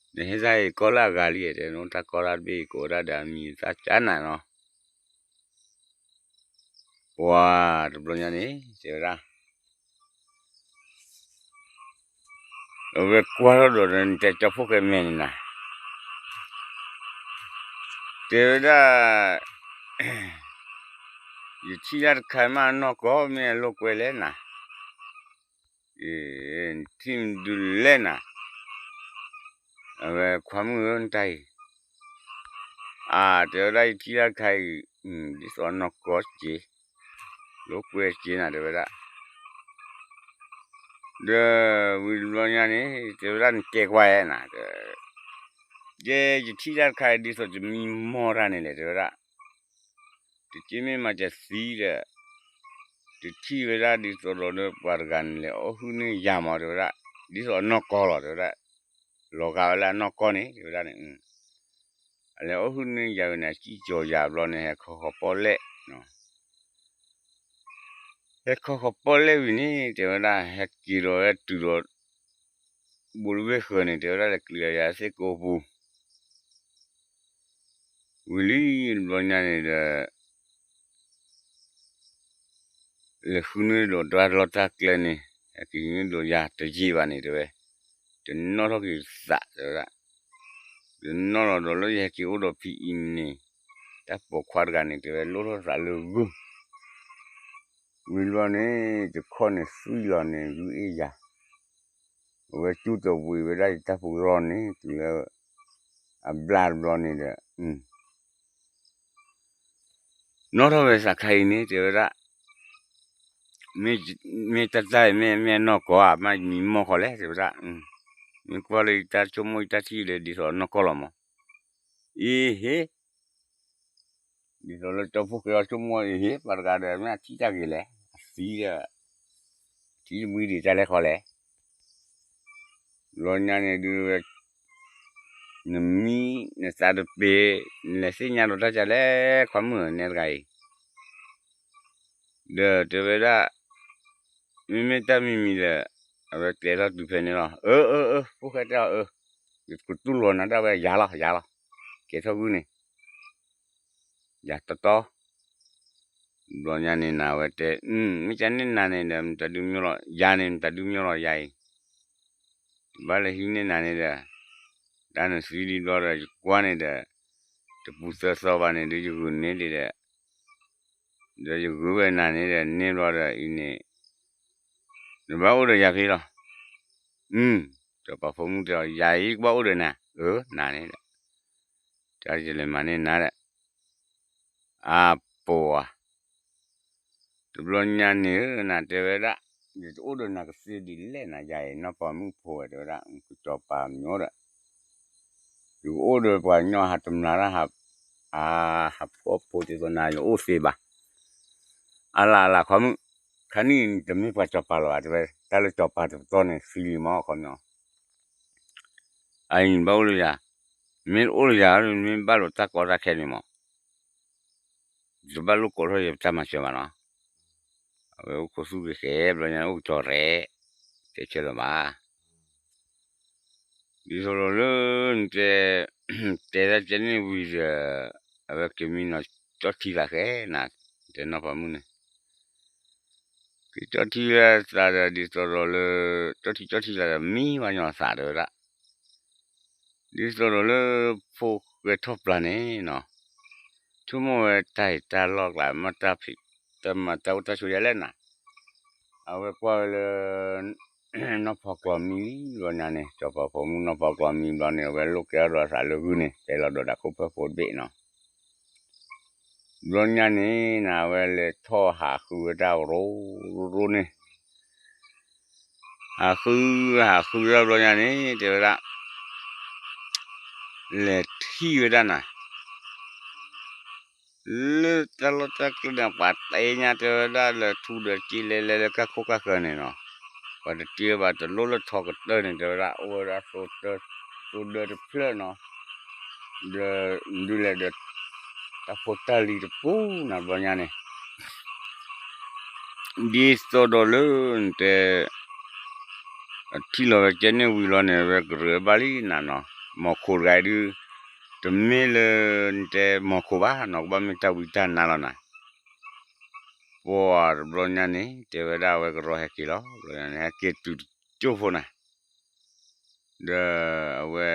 နဟဲစၢ်အံၤကီၢ်လၢအဂၤလံ တဲ နအိၣ်တၢ်ကီၢ်တၢ်တဘ့ၣ် ကိးဝဲဒၣ်ဒီးအမံၤသၣ်ကၢ်နၤနီၤ. ပှၤတဘျီညါန့ၣ် တဲဝဲဒၣ် အဝဲကွၢ်ထီၣ်ဒီး နတဲကၠီဖိၣ်ဃဲမဲာ်န့ၣ်နၤ, တဲဝဲဒၣ်, ယထံၣ်တၢ်တခါမးအနီၢ်ကီၢ် မ့ၢ်အလိာ်ကွဲလဲၣ်နၤ, နထံၣ်မနုၤလဲၣ်နၤ, အဝဲခွါမုၣ်ဧၢ နတၢ်အံၤ, အါ တဲဝဲဒၣ် ယထံၣ်တၢ်တခါအံၤ ဒ်သိးအနီၢ်ကီၢ်က့ၤ လိာ်ကွဲက့ၤနၤ တဲဝဲဒၣ်. ဒီးဝံၤတဘျီညါန့ၣ် တဲဝဲဒၣ် နကဲကွၢ်ဧဲနၤ, ယဲယထံၣ်တၢ်တခါအံၤ ဒ်သိးယမံမီၢ်တၢ်န့ၣ်လဲၣ် တဲဝဲဒၣ်. တက့ၢ်မ့ၢ်မၤကသံဒီး တထံၣ်ဝဲဒၣ်ဒ်သိးဒီးလၢပှၤတဂၤန့ၣ် လဲၤအီၣ်ဟုၣ်န့ၢ်ယၤမး တဲဝဲဒၣ်, ဒ်သိးအနီၢ်ကီၢ်လီၤ တဲဝဲဒၣ်, လီၤဂာ်ဝဲလၢအနီၢ်ကီၢ်န့ၣ် တဲဝဲဒၣ်န့ၣ် အလဲၤအီၣ်ဟုၣ်န့ၢ်ယၤဝဲန့ၣ် အစံၣ်ကၠီၤယၤဘျီန့ၣ် ဟဲခီဃီၤပီၣ်လဲၣ်, ဟဲခီဃီၤပီၣ်လဲၣ်ဝံၤန့ၣ် တဲဝဲဒၣ် ဟဲက့ၤဒီးဝဲတုၤဒီး ဘူးတဘ့ၣ်ဃၢၤန့ၣ် တဲဝဲဒၣ် လဲၤကျံးယၤသ့ၣ်ကိးပူၤ ဝံၤလံတဘျီညါန့ၣ်ဒီး လဲၤဃုန့ၢ်ဒီးတၢ်လီၢ်တၢ်ကျဲန့ၣ် ဟဲက့ၤန့ၢ်ဒီးယၤတယံာ်ဘၣ်န့ၣ် တဲဝဲ, တနီၣ်ထီၣ်က့ၤသး တဲဝဲဒၣ်, တနီၣ်လီၤဒီးလၢယဟဲက့ၤအိၣ်ဒီးဖံအံၤန့ၣ် တၢ်ပိာ်ခွါတဂၤန့ၣ် တဲဝဲ လိၣ်ထီၣ်သးလၢဂုၢ် ဝံၤဘျီန့ၣ် တခီန့ၣ်သွံၣ်လီၤန့ၣ် ဂုၢ်အ့ၣ်ယၤ, အဝဲကၠူတဝံၤဝဲဒၣ်ယတၢ်ပူၤလီၤန့ၣ် တုၤလၢ အဘျါတဘျီန့ၣ်ဒီး နီၣ်ထီၣ်ဝဲသးခါအံၤန့ၣ် တဲဝဲဒၣ်, မ့ၢ်တၢ်တၢ်အံၤ မ့ၢ်မ့ၢ်နီၢ်ကီၢ်ဧါ မ့ၢ်မံမီၢ်ဃီလဲၣ် တဲဝဲဒၣ်, မ့ၢ်ကွၢ်လၢယတၢ်ဆိကမိၣ်ယတၢ်ထံၣ်လၢဒ်သိးနီၢ်ကီၢ်လီၤမး, အ့ဟ့ၣ် ဒ်သိးလၢကၠီဖိၣ်ဃဲအီၤဆိကမိၣ်အံၤဟ့ၣ် ပှၤတဂၤဒီး မ့ၢ်အထံၣ်တၢ်ဂ့ၤလဲၣ်, အသံဒီး ထံတဘှံးဒံးတၢ်လဲၣ်ဃီလဲၣ်, ဘျီညါန့ၣ်ဒုးဝဲ နမံ နသးတပ့ၤ နလဲၤသ့ၣ်ညါဒီးတၢ်ကလဲၣ် ခွါမုၣ်ဧၢ နဲတဂၤအံၤ, ဒီးတဲဝဲဒၣ် မ့မ့ၢ်တၢ်မံၤမံၤဒီး အဝဲကျဲထီၣ်တုၤဖဲန့ၣ်လီၤ. အၢ အၢ အၢ ဖိၣ်ဃဲတဲအီၤ အၢ ယကတူၢ်လိာ်နၤဒၣ်ဝဲ ယၤလီၤ ယၤလီၤ ကဲထီၣ်ဂုၢ်န့ၣ် ယၤတီတီ ဘျီညါန့ၣ်နၤဝဲတဲ မ့ၢ်ကန့ၢ်နၤန့ၣ်ဒီး မတၤဒုးမျိၢ်လီၤ ယၤန့ၣ် မတၤဒုးမျိၢ်လီၤယၤအံၤ, တဘၣ်လဲၤဟံးန့ၢ်နၤန့ၣ်ဒီး တၢ်နသံဒံးဘျီဒီး ယကွၢ်န့ၣ်ဒီး တပူၤသၢသီဘၣ်န့ၣ်ဒီး ယဂုာ်န့ၢ်ဒံးဒီး ဒီးယဂုာ်ဝဲနၤန့ၣ်ဒီး န့ၢ်ဘျီဒီးအံၤန့ၣ် နဘၣ်အိၣ်ဒီးယၤဖဲလီၤ. စီၤပၤဖိမုၣ်တဲအီၤ ယၤအံၤကဘၣ်အိၣ်ဒီးနၤ, အၢ နၤန့ၣ်ဒီး တၢ်ယလဲၤမၤန့ၢ်နၤဒီး အပှၤ တဘျီညါန့ၣ်ဧၢ နၤတဲဝဲဒၣ် ယတအိၣ်ဒီးနၤကသ့ဒ်လဲၣ်နၤ ယၤအံၤ နီၢ်ပၤမုၣ်ဖိဝဲ တဲဝဲဒၣ် ကစီၤပၤမညီဒီး ယကအိၣ်ဒီးပှၤကညီဟးတမျာ်တၢ်ဟး အဟးဖှီၣ်ဖိဒ်သိးနၤ ယအိၣ်သ့ဘၣ်. အလၢ်အလၢ် ခွါမုၣ် ခါနံၣ်နတမ့ၢ်ပှၤစီၤပၤလီၤဧါ တဲဝဲ တၢ်လၢစီၤပၤတပတီၢ်န့ၣ် သံလံမး ခီပညီ အအံၤနဘၣ်အိၣ်လၢယၤ, မ့ၢ်တအိၣ်လၢယၤ မ့ၢ်ဘၣ်လိာ်တၢ်ကီတၢ်ခဲန့ၣ်မး တဘၣ်လိာ်ကိးထီၣ်ယတၢ်မၤစၢၤဘၣ်နီၤ. အဝဲအိၣ်ခိးသူၣ်က့ၤဃဲ ဘျီညါအိၣ်ကၠီၤရဲၣ် တဲဆၢလၢၤဘၣ်. ဒ်သိးဒီးလၢနတဲ တဲတၢ်ကဲန့ၣ်ဝံၤဒီး အဝဲက့ၤမံနီၤ ကၠီထံသးဃဲနၤ, တဲနီၢ်ဖီမုၣ်န့ၣ် က့ၤကၠီထံသးဒီး ဒ်သိးဒီးလၢ ကၠီထံကၠီထံသးဒီး မံဘၣ်ညီသးတဲဝဲဒၣ်, ဒ်သိးဒီးလၢ ဖိၣ်ဃဲထီၣ်ပျၢ်န့ၣ်နီၤ, ဆိကမိၣ်ဝဲတၢ်အံၤတၢ်လီၢ်ကျါ မ့ၢ်တၢ်ဖံး တၢ်မၤတၢ်အိၣ်တၢ်ဆိးယဲလဲၣ်နၤ, အဝဲကွၢ်ဝဲလၢ နီၢ်ဖီကျီမံလံဘျီညါန့ၣ် စီၤပၤဖိမုၣ်နီၢ်ဖီကျီမံဘျီန့ၣ် အဝဲလိၣ်ကဲထီၣ်ဒီးအသးလၢဂုၢ်န့ၣ် တဲလီၤဒီးတၢ်ခိၣ်ဖၢၣ်ဖိတဘ့ၣ်နီၤ. ဘျီညါန့ၣ်နၤ အဝဲလဲၤထီၣ်ဟးဃုဝဲဒၣ်ရိရိန့ၣ်, ဟးဃု ဟးဃုထီၣ်ဘျီညါန့ၣ် တဲဝဲဒၣ် လဲၤထံၣ်ဝဲဒၣ်နၤ လၢတၢ်လီၢ်တၢ်ကျဲန့ၣ် ပှၤတဲညါတဲဝဲဒၣ်လၢထူဒီးက့လဲၤလဲၤလၢကၢ်ခိၣ်ကၢ်ဃၢၤန့ၣ်နီၤ, ပှၤတတ့ဘၣ်တလိၣ်လၢထီကတၢၢ်န့ၣ် တဲဝဲဒၣ် အိၣ်ဝဲဒၣ်သိဒၢတဖျၢၣ်နီၤ, ဒီးဒုးလဲၤဒီး တၢ်ဖိတၢ်လံၤတပူၤနၤဘျီညါန့ၣ် ဒ်သိးဒီးလၢနတဲ အထံၣ်လီၤဝဲကဲန့ၣ်ဝံၤလီၤန့ၣ် အဝဲကရၢဘၣ်လံနၤနီၤ, မီၤခိၣ်တဂၤအံၤဒုး တမ့ၢ်လၢနတဲမီၤခိၣ်ဘၣ်နီၤ, ကဘၣ်မ့ၢ်တၢ်ဝံတၢ်နါလီၤနၤ, ပှၤတဘျီညါန့ၣ် တဲဝဲဒၣ်အဝဲကရီဟဲက့ၤလီၤ, ဘျီညါန့ၣ် ဟဲက့ၤတုၤတကၠိၢ်ဖိနၤ ဒီးအဝဲ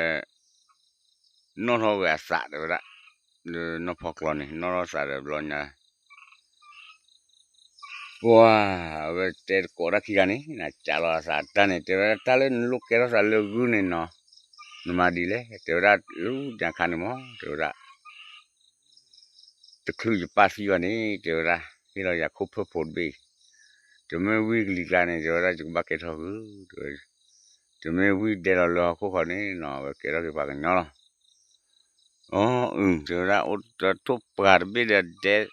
နီၣ်ထီၣ်ဝဲအသးတဲဝဲဒၣ်, လၢနီၢ်ဖီကျီန့ၣ် နီၣ်ထီၣ်သးဒီးဘျီညါ ပှၤ အဝဲတဲတကိးတၢ်ခံဂၤန့ၣ် နၤကးလီၤအသးတၢ်န့ၣ် တဲဝဲဒၣ်တၢ်လၢနလိၣ်ကဲထီၣ်သးလၢဂုၢ်န့ၣ်နီၤ, နမၤဒ်လဲၣ် တဲဝဲဒၣ်လၢညါခါန့ၣ်မး တဲဝဲဒၣ် တချုးယပၢ်သံဘၣ်န့ၣ် တဲဝဲဒၣ် ဟ့ၣ်လီၤယၤခိၣ်ဖၢၣ်ဖိတဘ့ၣ်အံၤ, တမ့ၢ်ဝံကလံၤကျါန့ၣ် တဲဝဲဒၣ် ယကဘၣ်ကဲထီၣ်ဂုၢ်, တမ့ၢ်ဝံဒဲးလီၤလၢဟီၣ်ခိၣ်ဃီန့ၣ်နီၤ အဝဲကဲထီၣ်က့ၤပှၤကညီလီၤ. အၢ အၢ တဲဝဲဒၣ် အိၣ်တထိၣ်ပှၤတဘ့ၣ်ဒီးဒဲး,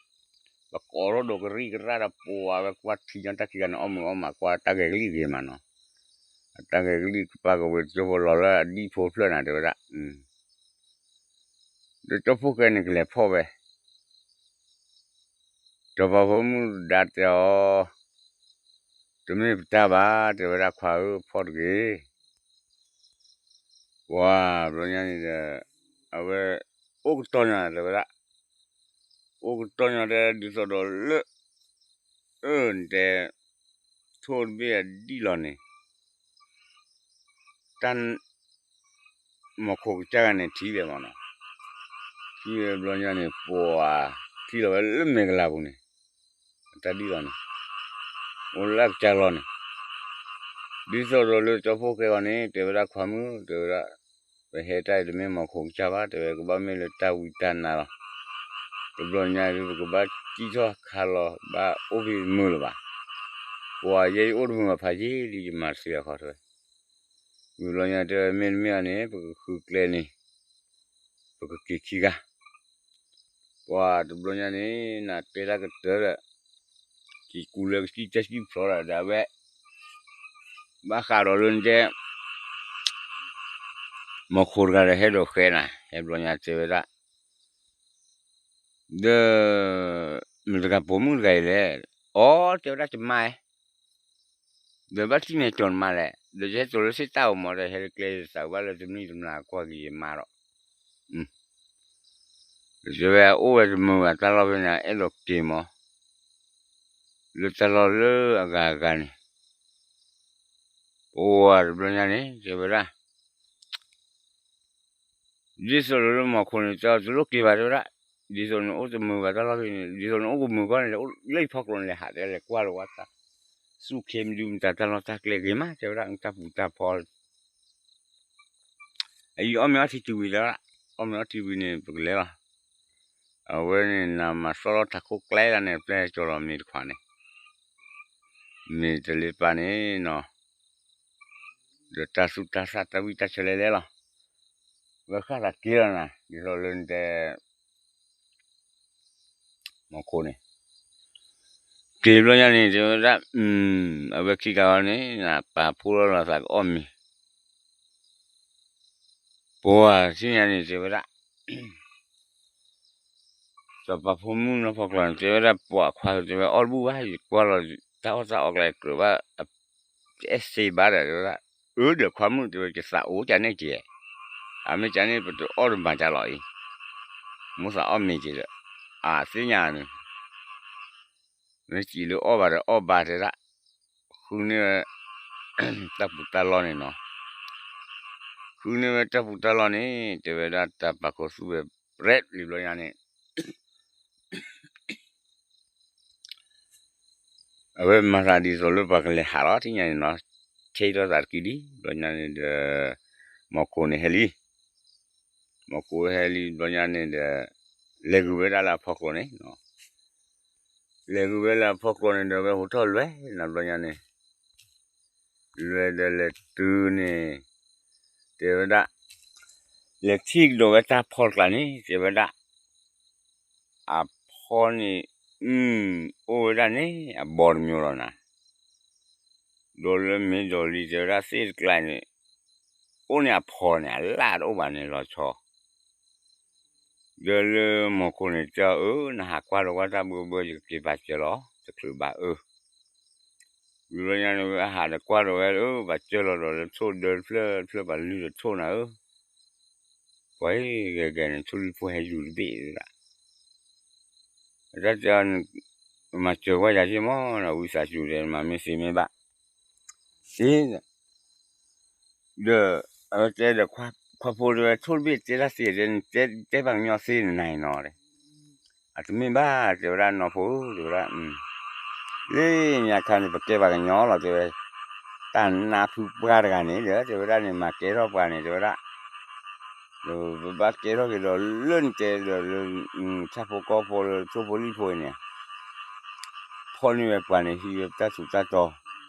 ပကိးထီၣ်ဒိးကရံၣ်ကရၣ်ဒီးပှၤ အဝဲကွၢ်ထံညီတၢ်ခံဂၤန့ၣ် အီၣ်မုာ်အီၣ်မး ကွၢ်တၢ်ဂဲၤကလံၣ်ဂ့ၤမးနီၤ, အတၢ်ဂဲၤကလံၣ်ကပၢ်ကဝ့ၤတကၠိဖိလီၤလၢအဒံၣ်ဖိတဖျၢၣ်နၤ တဲဝဲဒၣ် ဒီးကၠီဖိဃဲန့ၣ်ကလဲၤဖီၣ်ဝဲ, စီၤပၤဖိမုၣ်ဒါတဲအီၤ, တမ့ၢ်ပတၢ်ဘၣ် တဲဝဲဒၣ် ခွါဧၢ ဖီၣ်တဂ့ၤ. ပှၤဘျီညါန့ၣ်ဒီး အဝဲ အိၣ်ကတီၢ်ညီတဲဝဲဒၣ်, အိၣ်ကတီၢ်ညီတဲဒ်သိးဒီးလၢ အၢ နတဲ ထိၣ်တဘ့ၣ်အဒံၣ်လီၤန့ၣ် တၢ် မီၤခိၣ်ကစၢ်ဂၤန့ၣ်ထံၣ်ဝဲမးနီၤ, ထံၣ်ဝဲဘျီညါန့ၣ် ပှၤ ထံၣ်လီၤဝဲလၢမဲာ်ကလၤပူၤန့ၣ်, အတၢ်ဒံၣ်လီၤန့ၣ် အိၣ်လၢအကစၢ်လီၤန့ၣ်, ဒ်သိးဒီးလၢကၠီဖိဃဲဂီၤန့ၣ် တဲဝဲဒၣ် ခွါမုၣ် တဲဝဲဒၣ် ပဟဲတၢ်အံၤတမ့ၢ်မီၤခိၣ်ကစၢ်ဘၣ် တဲဝဲ ကဘၣ်မ့ၢ်လၢတၢ်ဝံတၢ်နါလီၤ. တဘျီညါဒုး ပကဘၣ်စံၣ်ထီၣ်ခါလီၤ ဘၣ်အိၣ်ဖဲမုာ်လၢၤဘၣ်. ပှၤယဲယအိၣ်တမုာ်ဘၣ်ဖးယံာ်လံ ယမၤတသ့အခီတဲဝဲ. ဝံၤဘျီညါတဲဝဲ မ့တမ့ၢ်အီၤန့ၣ် ပကဃုကျဲန့ၣ် ပကက့ၤခံဂၤ. ပှၤတဘျီညါန့ၣ် နတဲတၢ်ကတၢၢ်ဒီး က့ၤကူလၢကစံၣ်တဲစံၣ်ဖျိဒီး ဒီးအဝဲ ဘၣ်ဃးဒီးလၢနတဲ မီၤခိၣ်တဂၤဒီးဟဲဒိးဃဲနၤ ဟဲဘျီညါတဲဝဲဒၣ် ဒီး မတၤတဂၤပိာ်မုၣ်တဂၤအံၤလဲၣ်. အီ တဲဝဲဒၣ် ယမါဧၢ, ဒီးဘၣ်ထံၣ်မဲာ်ကၠီၤနမါလဲၣ်, ဒီးယဟဲစိာ်လၢသ့ၣ်တၢ်အိၣ်မးဒီး ဟဲလၢကျဲသးဘၣ်လၢတမံၤတမျၢ်ကွၢ်က့ၤယမါဒီး တဲဝဲအိၣ်ဝဲတမုာ်ဘၣ်တၢ်လီၢ်ဖဲန့ၣ် အဲၣ်ဒိးက့ၤမး လၢတၢ်လီၢ်လၢအဂၤဂၤန့ၣ် ပှၤတဘျီညါန့ၣ် တဲဝဲဒၣ် ဒ်သိးလၢမီၤခိၣ်န့ၣ် တဲအီၤတလိၣ်က့ၤဘၣ်တဲဝဲဒၣ်, ဒ်သိးနအိၣ်တမုာ်ဘၣ်တၢ်လီၢ်ဖဲန့ၣ် ဒ်သိးနအိၣ်ကမုာ်ကီၢ်န့ၣ် လၢယဖီကျိၤန့ၣ် လဲၤဟးတဲလဲၤကွၢ်လၢၤဝဲတၢ် ဆူၣ်ခ့မဒုမတၤတၢ်လီၢ်တၢ်ကျဲဂ့ၤမး တဲဝဲဒၣ် တၢ်ပူၤတၢ်ဖီ အံၤအီၣ်မ့ၤအီထံတုၤဝံၤလၢၤ, အီၣ်မ့ၤအီထံဝံၤန့ၣ် ပကလဲၤလီၤ. အဝဲန့ၣ် နမၤသီၣ်လီၤထးခိၣ်ကျဲလၢန့ၣ် ပျဲၢ်ကၠီလီၤမ့ၤတခွးန့ၣ်, မ့ၢ်တလ့ပာ်န့ၣ်နီၤ, ဒီးတၢ်သူၣ်တၢ်သၣ်တၢ်ဝံၣ်တၢ်ဆၢလဲၣ်လဲၣ်လီၤ. ဝဲဃၣ်သးက့ၤလီၤနၤ ဒ်သိးလၢနတဲ မီၤခိၣ်န့ၣ် က့ၤဘျီညါန့ၣ် တဲဝဲဒၣ် အဝဲခံဂၤအီၤန့ၣ် ပာ်ဖှိၣ်လီၤလီၤသးကအီၣ်မ့ၤ, ပှၤထံၣ်ညါန့ၣ် တဲဝဲဒၣ် စီၤပၤဖိမုၣ်နီၢ်ဖီကျီန့ၣ် တဲဝဲဒၣ် ပှၤခွါ တဲဝဲအီၣ်တဘူၣ်ဘၣ် ယကွၢ်လီၤ တၢ်အီၣ်တၢ်အီကျါကြၢးဘၣ် အအဲၣ်စ့ဘၣ်ဒီး တဲဝဲဒၣ် အၢဒီးခွါမုၣ်တဲဝဲ ယသးအိၣ်ကန့ၣ်ကဲ, အမ့ၢ်ကန့ၣ် ပတအီၣ်တဘၣ်ကလီၤအံၤ, မိၢ်သးအီၣ်မ့ၤကဲဒီး, အသ့ၣ်ညါန့ၣ်, မ့ၢ်စံးလၢအီၣ်ဘၣ်ဒီးအီၣ်ဘၣ်တဲဒၣ်, ဃုန့ၢ်ဝဲ တၢ်ပူၤတၢ်လီၢ်န့ၣ်နီၤ, ဃုန့ၢ်ဝဲတၢ်ပူၤတၢ်လီၢ်န့ၣ် တဲဝဲဒၣ်တၢ်ပာ်ခိၣ်သူၣ်ဝဲ ပြဲးလံဘျီညါန့ၣ် အဝဲမၤသးဒ်သိးလၢပှၤကလဲၤဟးလီၤထံၣ်ညါန့ၣ်နီၤ, ဆဲးထီၣ်သးတကံၢ်လံ ဘျီညါန့ၣ်ဒီး, မီၤခိၣ်န့ၣ်ဟဲလံ, မီၤခိၣ်ဟဲလံဘျီညါန့ၣ်ဒီး, လဲၤဂုာ်ဝဲဒၣ်လၢအဖီခိၣ်န့ၣ်, လဲၤဂုာ်ဝဲလၢအဖီခိၣ်န့ၣ်ဒီး ဝဲဟိးထီၣ်လွဲၢ်နၤဘျီညါန့ၣ်, လွဲၢ်ဒီးလဲၤတုၤန့ၣ်, တဲဝဲဒၣ်, လဲၤထံၣ်ကဒီးဝဲတၢ်ဖီတကျါန့ၣ် တဲဝဲဒၣ် အဖီန့ၣ်, အိၣ်ဝဲဒၣ်န့ၣ် အဘီတမံၤလီၤနၤ, ဒီးလၢမ့ၢ်ဒီးလံတဲဝဲဒၣ်သ့ၣ်တကျါန့ၣ်, အိၣ်န့ၣ်အဖီန့ၣ် အလၣ်တအိၣ်ဘၣ်န့ၣ်လီၤဆီ, ဒီးလၢမီၤခိၣ်န့ၣ်တဲအီၤ အၢ နဟးကွၢ်ဒီးကွၢ်တၢ်ဘၢဘၢ ယကက့ၤပာ်စၢၤလီၤ တချုးဘၣ်အၢ ဝံၤဘျီညါန့ၣ် ဝဲဟးဒီးကွၢ်ဒီးဝဲလၢ ဘၣ်စၢၤလီၤဒီးလၢထိၣ်ဒၢတဖျၢၣ်တဖျၢၣ် ပှၤလုၢ်ဒီးထိၣ်နၤဧၢ, ပှၤဂဲၤဂဲၤန့ၣ် ထိၣ်လွံၢ်ဖိဟဲယူၤတဘ့ၣ်ဒၣ်, အတၢ်တဲအီၤ, မၤစၢၤဝဲယၤက့မီၢ် ဝံသးစူၤဒီး မၤမ့ၢ်သ့မ့ၢ်ဘၣ်, သ့ ဒီး အဝဲတဲဒီး ခွါဖိတဲဝဲ ထိၣ်တဘ့ၣ်တဲတၢ်သ့တဲ တဲပှၤကညီသ့နၤနီၤ, အတမ့ၢ်ဘၣ် တဲဝဲဒၣ်နီၢ်ဖိဧၢ တဲဝဲဒၣ်, လၢညါခါန့ၣ် ပကဲပှၤကညီလီၤ တဲဝဲ, တၢ်နါဖုပှၢ်တဂၤန့ၣ်ဒီး တဲဝဲဒၣ်န့ၣ် မၤကဲထီၣ်ပှၤန့ၣ် တဲဝဲဒၣ်, ပဘၣ်ကဲထီၣ်က့ၤဒီးလၢန့ၣ်တဲဒီးလၢ ဆၣ်ဖိကီၢ်ဖိလၢထိၣ်ဖိလံၣ်ဖိအံၤန့ၣ် ဖီၣ်န့ၢ်ဝဲပှၤန့ၣ် ဟံးဝဲတၢ်ထူးတၢ်တီၤ,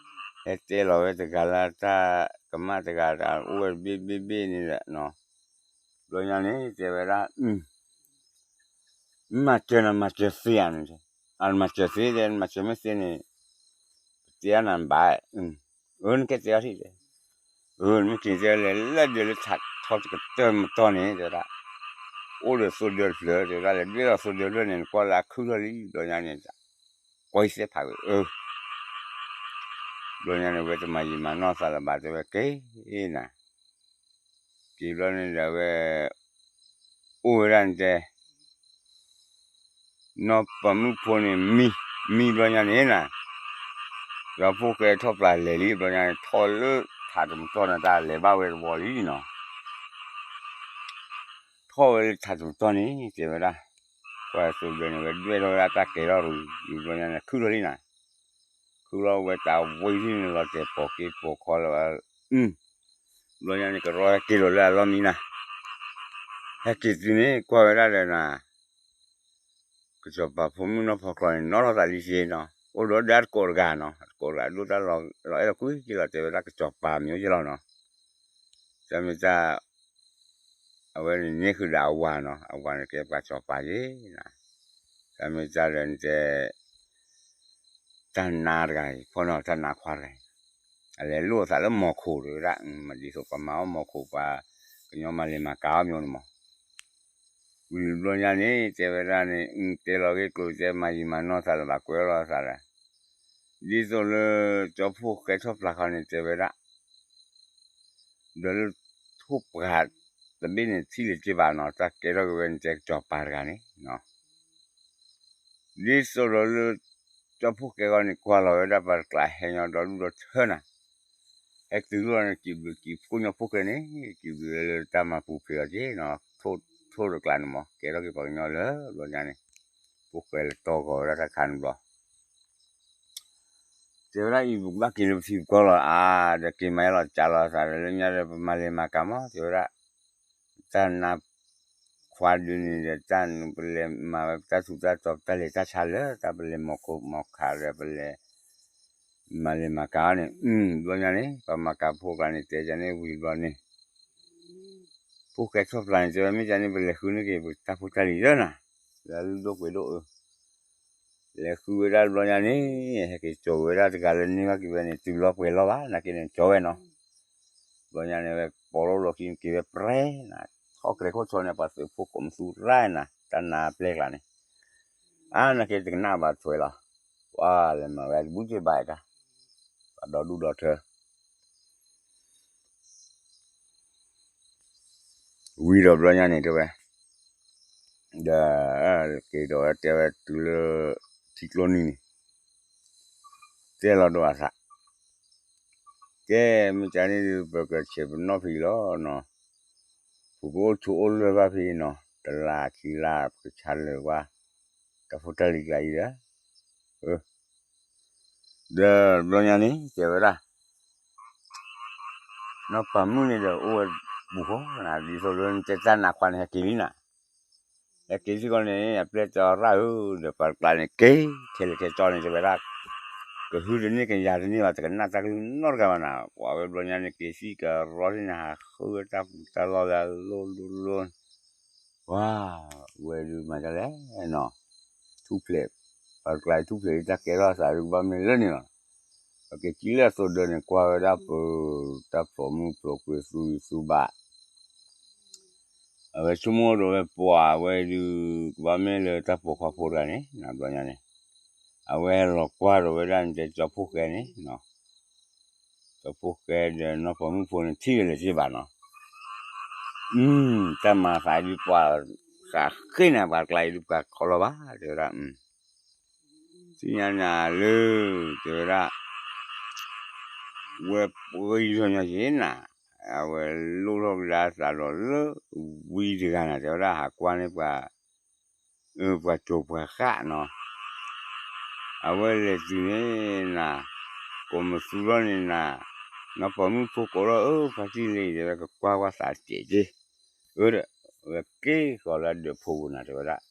ဟဲတဲလီၤဝဲတဂၤလၢတၢ်ကမၣ်တဂၤ အိၣ်ဝဲတဘ့ၣ်ဘ့ၣ်ဘ့ၣ်န့ၣ်ဒီး, ဘျီညါန့ၣ် တဲဝဲဒၣ်, မၤစၢၤနမၤစၢၤသ့ဧါန့ၣ်, အမၤစၢၤသ့ဒီး နမၤစၢၤမ့ၢ်သ့န့ၣ်, ပတဲအါနၤဘၣ်, အၢ နကဲတဲအီၤထံၣ်တဲ, အၢ နမ့ၢ်က့ၤတဲလဲၤလၢဒၢးလၢထးထီတကတၢၢ်မတီၢ်န့ၣ် တဲဝဲဒၣ်, အိၣ်ဒီးသိဒၢတဖျၢၣ် တဲဝဲဒၣ် လဲၤဒွဲၣ်လီၤသိဒၢတဖျၢၣ်န့ၣ် နကွၢ်လၢအခုၣ်ထီၣ်လံ ဘျီညါန့ၣ်, ကွၢ်အံၤသ့ၣ်ဖးဝဲအၢ ဘျီညါန့ၣ် ဝဲတမၤယံာ်မၤနီၢ်သးလၢၤဘၣ် တဲဝဲက့ၤနၤ, က့ၤဘျီန့ၣ်ဒီးဝဲ, အိၣ်ဝဲဒၣ်န့ၣ်တဲ, နီၢ်ပၤမုၣ်ဖိန့ၣ်မံ, မံဘျီညါန့ၣ်နၤ, ဒီးဖိၣ်ဃဲထီၣ်ပျၢ်လဲၤလံ ဘျီညါန့ၣ် ထီၣ်လၢထးတမတီၢ်န့ၣ် တၢ်လဲၤဘၣ်ဝဲတဝီလံနီၤ ထီၣ်ဝဲလၢထးတမတီၢ်န့ၣ် တဲဝဲဒၣ်, ကွၢ်သိဘျဲန့ၣ် ဝဲဒွဲၣ်ထီၣ်ဝဲဒၣ်တၢ်ကဲၤထီၣ်ရူၤ ဘျီညါန့ၣ် ခုၣ်ထီၣ်လံနၤ, ခုၣ်ထီၣ်ဝဲတၢ်ဝံၤလံန့ၣ် လီၤတဲာ်ပိာ်က့ၤပိာ်ခီလၢၤဘၣ်, ဘျီညါန့ၣ် ကရီဟဲက့ၤလီၤလၢအလီၢ်မံနၤ, ဟဲက့ၤတုၤန့ၣ် ကွၢ်ဝဲဒၣ်ဒီးနၤ ကစီၤပၤဖိမုၣ်နီၢ်ဖီကျီန့ၣ် နီၣ်ထီၣ်သးလံက့နီၤ, အိၣ်ဒီးဒၣ်တကိးတဂၤနီၤ, တကိးတဂၤဒိၣ်တၢ်လီၤအဲၣ်လီၤကွံက့လီၤ တဲဝဲဒၣ်ကစီၤပၤမံၤက့လီၤနီၤ, တၢ်မ့ၢ်တၢ်, အဝဲန့ၣ်န့ၢ်ဃုာ်ဒီးအဝၤနီၤ, အဝၤန့ၣ်ကဲပှၤစီၤပၤယ့ၤနၤ, တၢ်မ့ၢ်တၢ်ဒီးနတဲ တၢ်နါတဂၤအံၤ ဖီၣ်န့ၢ်တၢ်နါခွါတဂၤအံၤ, အလဲၤလိၣ်အသးလၢမီၤခိၣ်တဂၤဒၣ်, မ့ၢ်ဒ်သိးပှၤမၤအီၣ်မီၤခိၣ်ပှၤ, ကညီမၤလ့ၤမၤကၤအီၣ်မ့ၢ်န့ၣ်မီၤ, ဝံၤဘျီညါန့ၣ် တဲဝဲဒၣ်န့ၣ် တဲလီၤဂ့ၢ်ကျိၤ တဲမၤယံာ်မၤနီၢ်သးလၢၤဘၣ်ကွဲးလီၤသးဒီး, ဒ်သိးလၢ ကၠီဖှိၣ်ဃဲထီၣ်ဖျါဃီန့ၣ် တဲဝဲဒၣ် ဒီးလၢထိၣ်ပှၢ်တဘ့ၣ်န့ၣ် ထံၣ်လၢၤက့ဘၣ်နီၤ, တၢ်ကဲထီၣ်က့ၤဝဲန့ၣ် တဲကစီၤပၤတဂၤန့ၣ်, ဒ်သိးဒီးလၢ ကၠီဖှိၣ်ဃဲဃီန့ၣ် ကွၢ်လီၤဝဲဒၣ်ပှၤတကျးဟဲညီဒီဒူၣ်ဒီထၢနၤ, ဟဲတုၤလီၤန့ၣ် ကံးဘျုးကံးဖှိၣ်ညီဖှိၣ်ဃဲန့ၣ် ကံးဘျုးလၢတၢ်မၤပူၤဖျဲးအီၤက့နီၤ, ထိၣ်တကျးန့ၣ်မး ကဲထီၣ်က့ၤပှၤကညီလၢ ဘျီညါန့ၣ်, ဖှိၣ်ဃဲလဲၤတီဂီၤဝဲဒၣ်တၢ်ခါန့ၣ်ဘျီ တဲဝဲဒၣ်အံၤ ပကဘၣ်က့ၤလၢပထံပကီၢ်လီၤ, အါ ဒီးက့ၤမၤယါလီၤကးလီၤသးဒီး လၢညါဒီးပမၤလ့ၤမၤကၤမး တဲဝဲဒၣ်, တၢ်နါခွါဒုန့ၣ်ဒီး တၢ်ပလဲၤမၤဝဲပတၢ်ထူးတၢ်တီၤ ပတၢ်လဲၤတၢ်ဆါလၢ တၢ်ပလဲၤမီၤခိၣ်မီၤခးဒီး ပလဲၤ မၤလ့ၤမၤကၤအီၤန့ၣ်, ဘျီညါန့ၣ် ပှၤမၤကၤဖိကျါန့ၣ် တဲယၤန့ၣ်ဝံၤဘျီန့ၣ် ဖှိၣ်ဃဲထီၣ်ဖျါန့ၣ် တဲဝဲမ့ၢ်ကန့ၣ် ပလဲၤဃုန့ၢ်က့ၤပတၢ်ဖိတၢ်လံၤလၢနၤ, လၢလုၢ်ဒိၣ်ပှ့ၤဒိၣ်အၢ, လဲၤဃုဝဲဒၣ်ဘျီညါန့ၣ် ဟဲက့ၤကၠီၤဝဲဒၣ်တဂၤလၢန့ၢ်ဘၣ်က့ၤဝဲန့ၣ် တုၤလီၤပှဲၤလီၤဘၣ် နာ်က့န့ၣ် ကၠီၤဝဲနီၤ, ဘျီညါန့ၣ် ဝဲပိာ်လိၣ်လီၤခံက့ၤဝဲပြဲနၤ, ထီၣ်ကြဲးခိၣ်ဆီန့ၣ် ပှၤသုးဖိကိးမသူရၢ်နၤ တၢ်နါပျဲကျါန့ၣ်, အါ နာ်က့တကနၣ်ဘၣ်ထွဲလီၤ, ပှၤလဲၤမၤဝဲတဘူၣ်တဘၣ်တၢ်, ပှၤဒီဒူၣ်ဒီထၢ ဝံၤဒီးဘျီညါန့ၣ်တဲဝဲ, ဒီး က့ၤဒီးဝဲတဲဝဲတုၤလၢ ထံကျိနံၤန့ၣ် တဲလီၤဒိၣ်အသး, ကဲ မ့ၢ်ကန့ၣ်ဒုး ပကဆဲးပနီၣ်ဖဲအံၤလီၤနီၤ, ပကအိၣ်ဆိးအိၣ်လၢၢ်ဘၣ်ဖဲအံၤနီၤ, တလါခံလါပကဆါလၢာ်ကွၢ် တၢ်ဖိတၢ်လံၤကျါအံၤဒီး, ဒီးဘျီညါန့ၣ် တဲဝဲဒၣ် နီၢ်ပၤမုၣ်န့ၣ်ဒီးအိၣ်ဝဲပူၤဃီနၤ, ဒ်သိးလၢနတဲတၢ်နးခွါန့ၣ် ဟဲက့ၤလံနၤ, ဟဲက့ၤစ့ၢ်ကီးန့ၣ် အပျဲၢ်တရၣ်ဧၢ, ဒီးပှၤတကျါန့ၣ် က့ၤထဲလဲၣ်ထဲကၠီန့ၣ် တဲဝဲဒၣ်, ကဟုတန့ၢ်ကယၤတန့ၢ်ဘၣ်, တကနၣ်တၢ်ကလုၢ်နီတဂၤဘၣ်နၤ, ပှၤဝဲဘျီညါန့ၣ် က့ၤစံၣ်ကရီစ့ၢ်နၤ, ဟးဃုဝဲတၢ်ပူၤတၢ်လီၢ်လၢအလိၣ်လိၣ်လိၣ်, ပှၤဝဲဒုးမၤဒ်လဲၣ်နီၤ, ထူၣ်ဖျဲး, ပှၤတကျါအံၤထူၣ်ဖျဲးလံတၢ်ကဲထီၣ်အသးဒုးကဘၣ်မ့ၢ်လၢန့ၣ်လီၤ, ပက့ၤစံၣ်လၢအသိးဒၢန့ၣ် ကွၢ်ဝဲဒၣ်ပၢၤ တၢ်ပိာ်မုၣ်ပိာ်ခွါသူၣ်ဂံၢ်သူၣ်ဘါ အဝဲဆိကမိၣ်ဒီးဝဲပှၤဝဲဒုး ကဘၣ်မ့ၢ်လၢတၢ်ပိာ်ခွါဖိတဂၤန့ၣ် နဘျီညါန့ၣ်, အဝဲလီၤကွၢ်ဒီးဝဲဒၣ်နတဲကၠီဖှိၣ်ဃဲန့ၣ်, ကၠီဖှိၣ်ဃဲဒီးနီၢ်ပိာ်မုၣ်ဖိန့ၣ်ထံၣ်ဝဲလၢၤစ့ၢ်ဘၣ်နီၤ, တၢ်မၤသးဒုးပှၤ ဃးဃ့န့ၣ် ပှၤတကျါအံၤဒုးပှၤခီလီၤဘၣ် တဲဝဲဒၣ် သ့ၣ်ညါနၤလၢ တဲဝဲဒၣ်, ဝဲပှၤယီၤညီက့ၤနၤ, အဝဲလိၣ်ထီၣ်ကဒါသးဒီးလၢ ဝံတဂၤနၤ တဲဝဲဒၣ် ဟးကွၢ်န့ၢ်ပှၤ, ပှၤစိၤပှၤဃၣ်နီၤ, အဝဲလဲၤတုၤန့ၣ်နၤ, ကိးမသူထီၣ်န့ၣ်နၤ, နီၢ်ပိာ်မုၣ်ဖိကိးထီၣ် အၢ ဖါတံၢ်လံ တဲဝဲ ကကွၢ်ကွၢ်သးစဲးက့ၤ, အၢ ဒီး ဝဲက့ၤဃီၤလၢဒၢးဖိပူၤနၤ တဲဝဲဒၣ်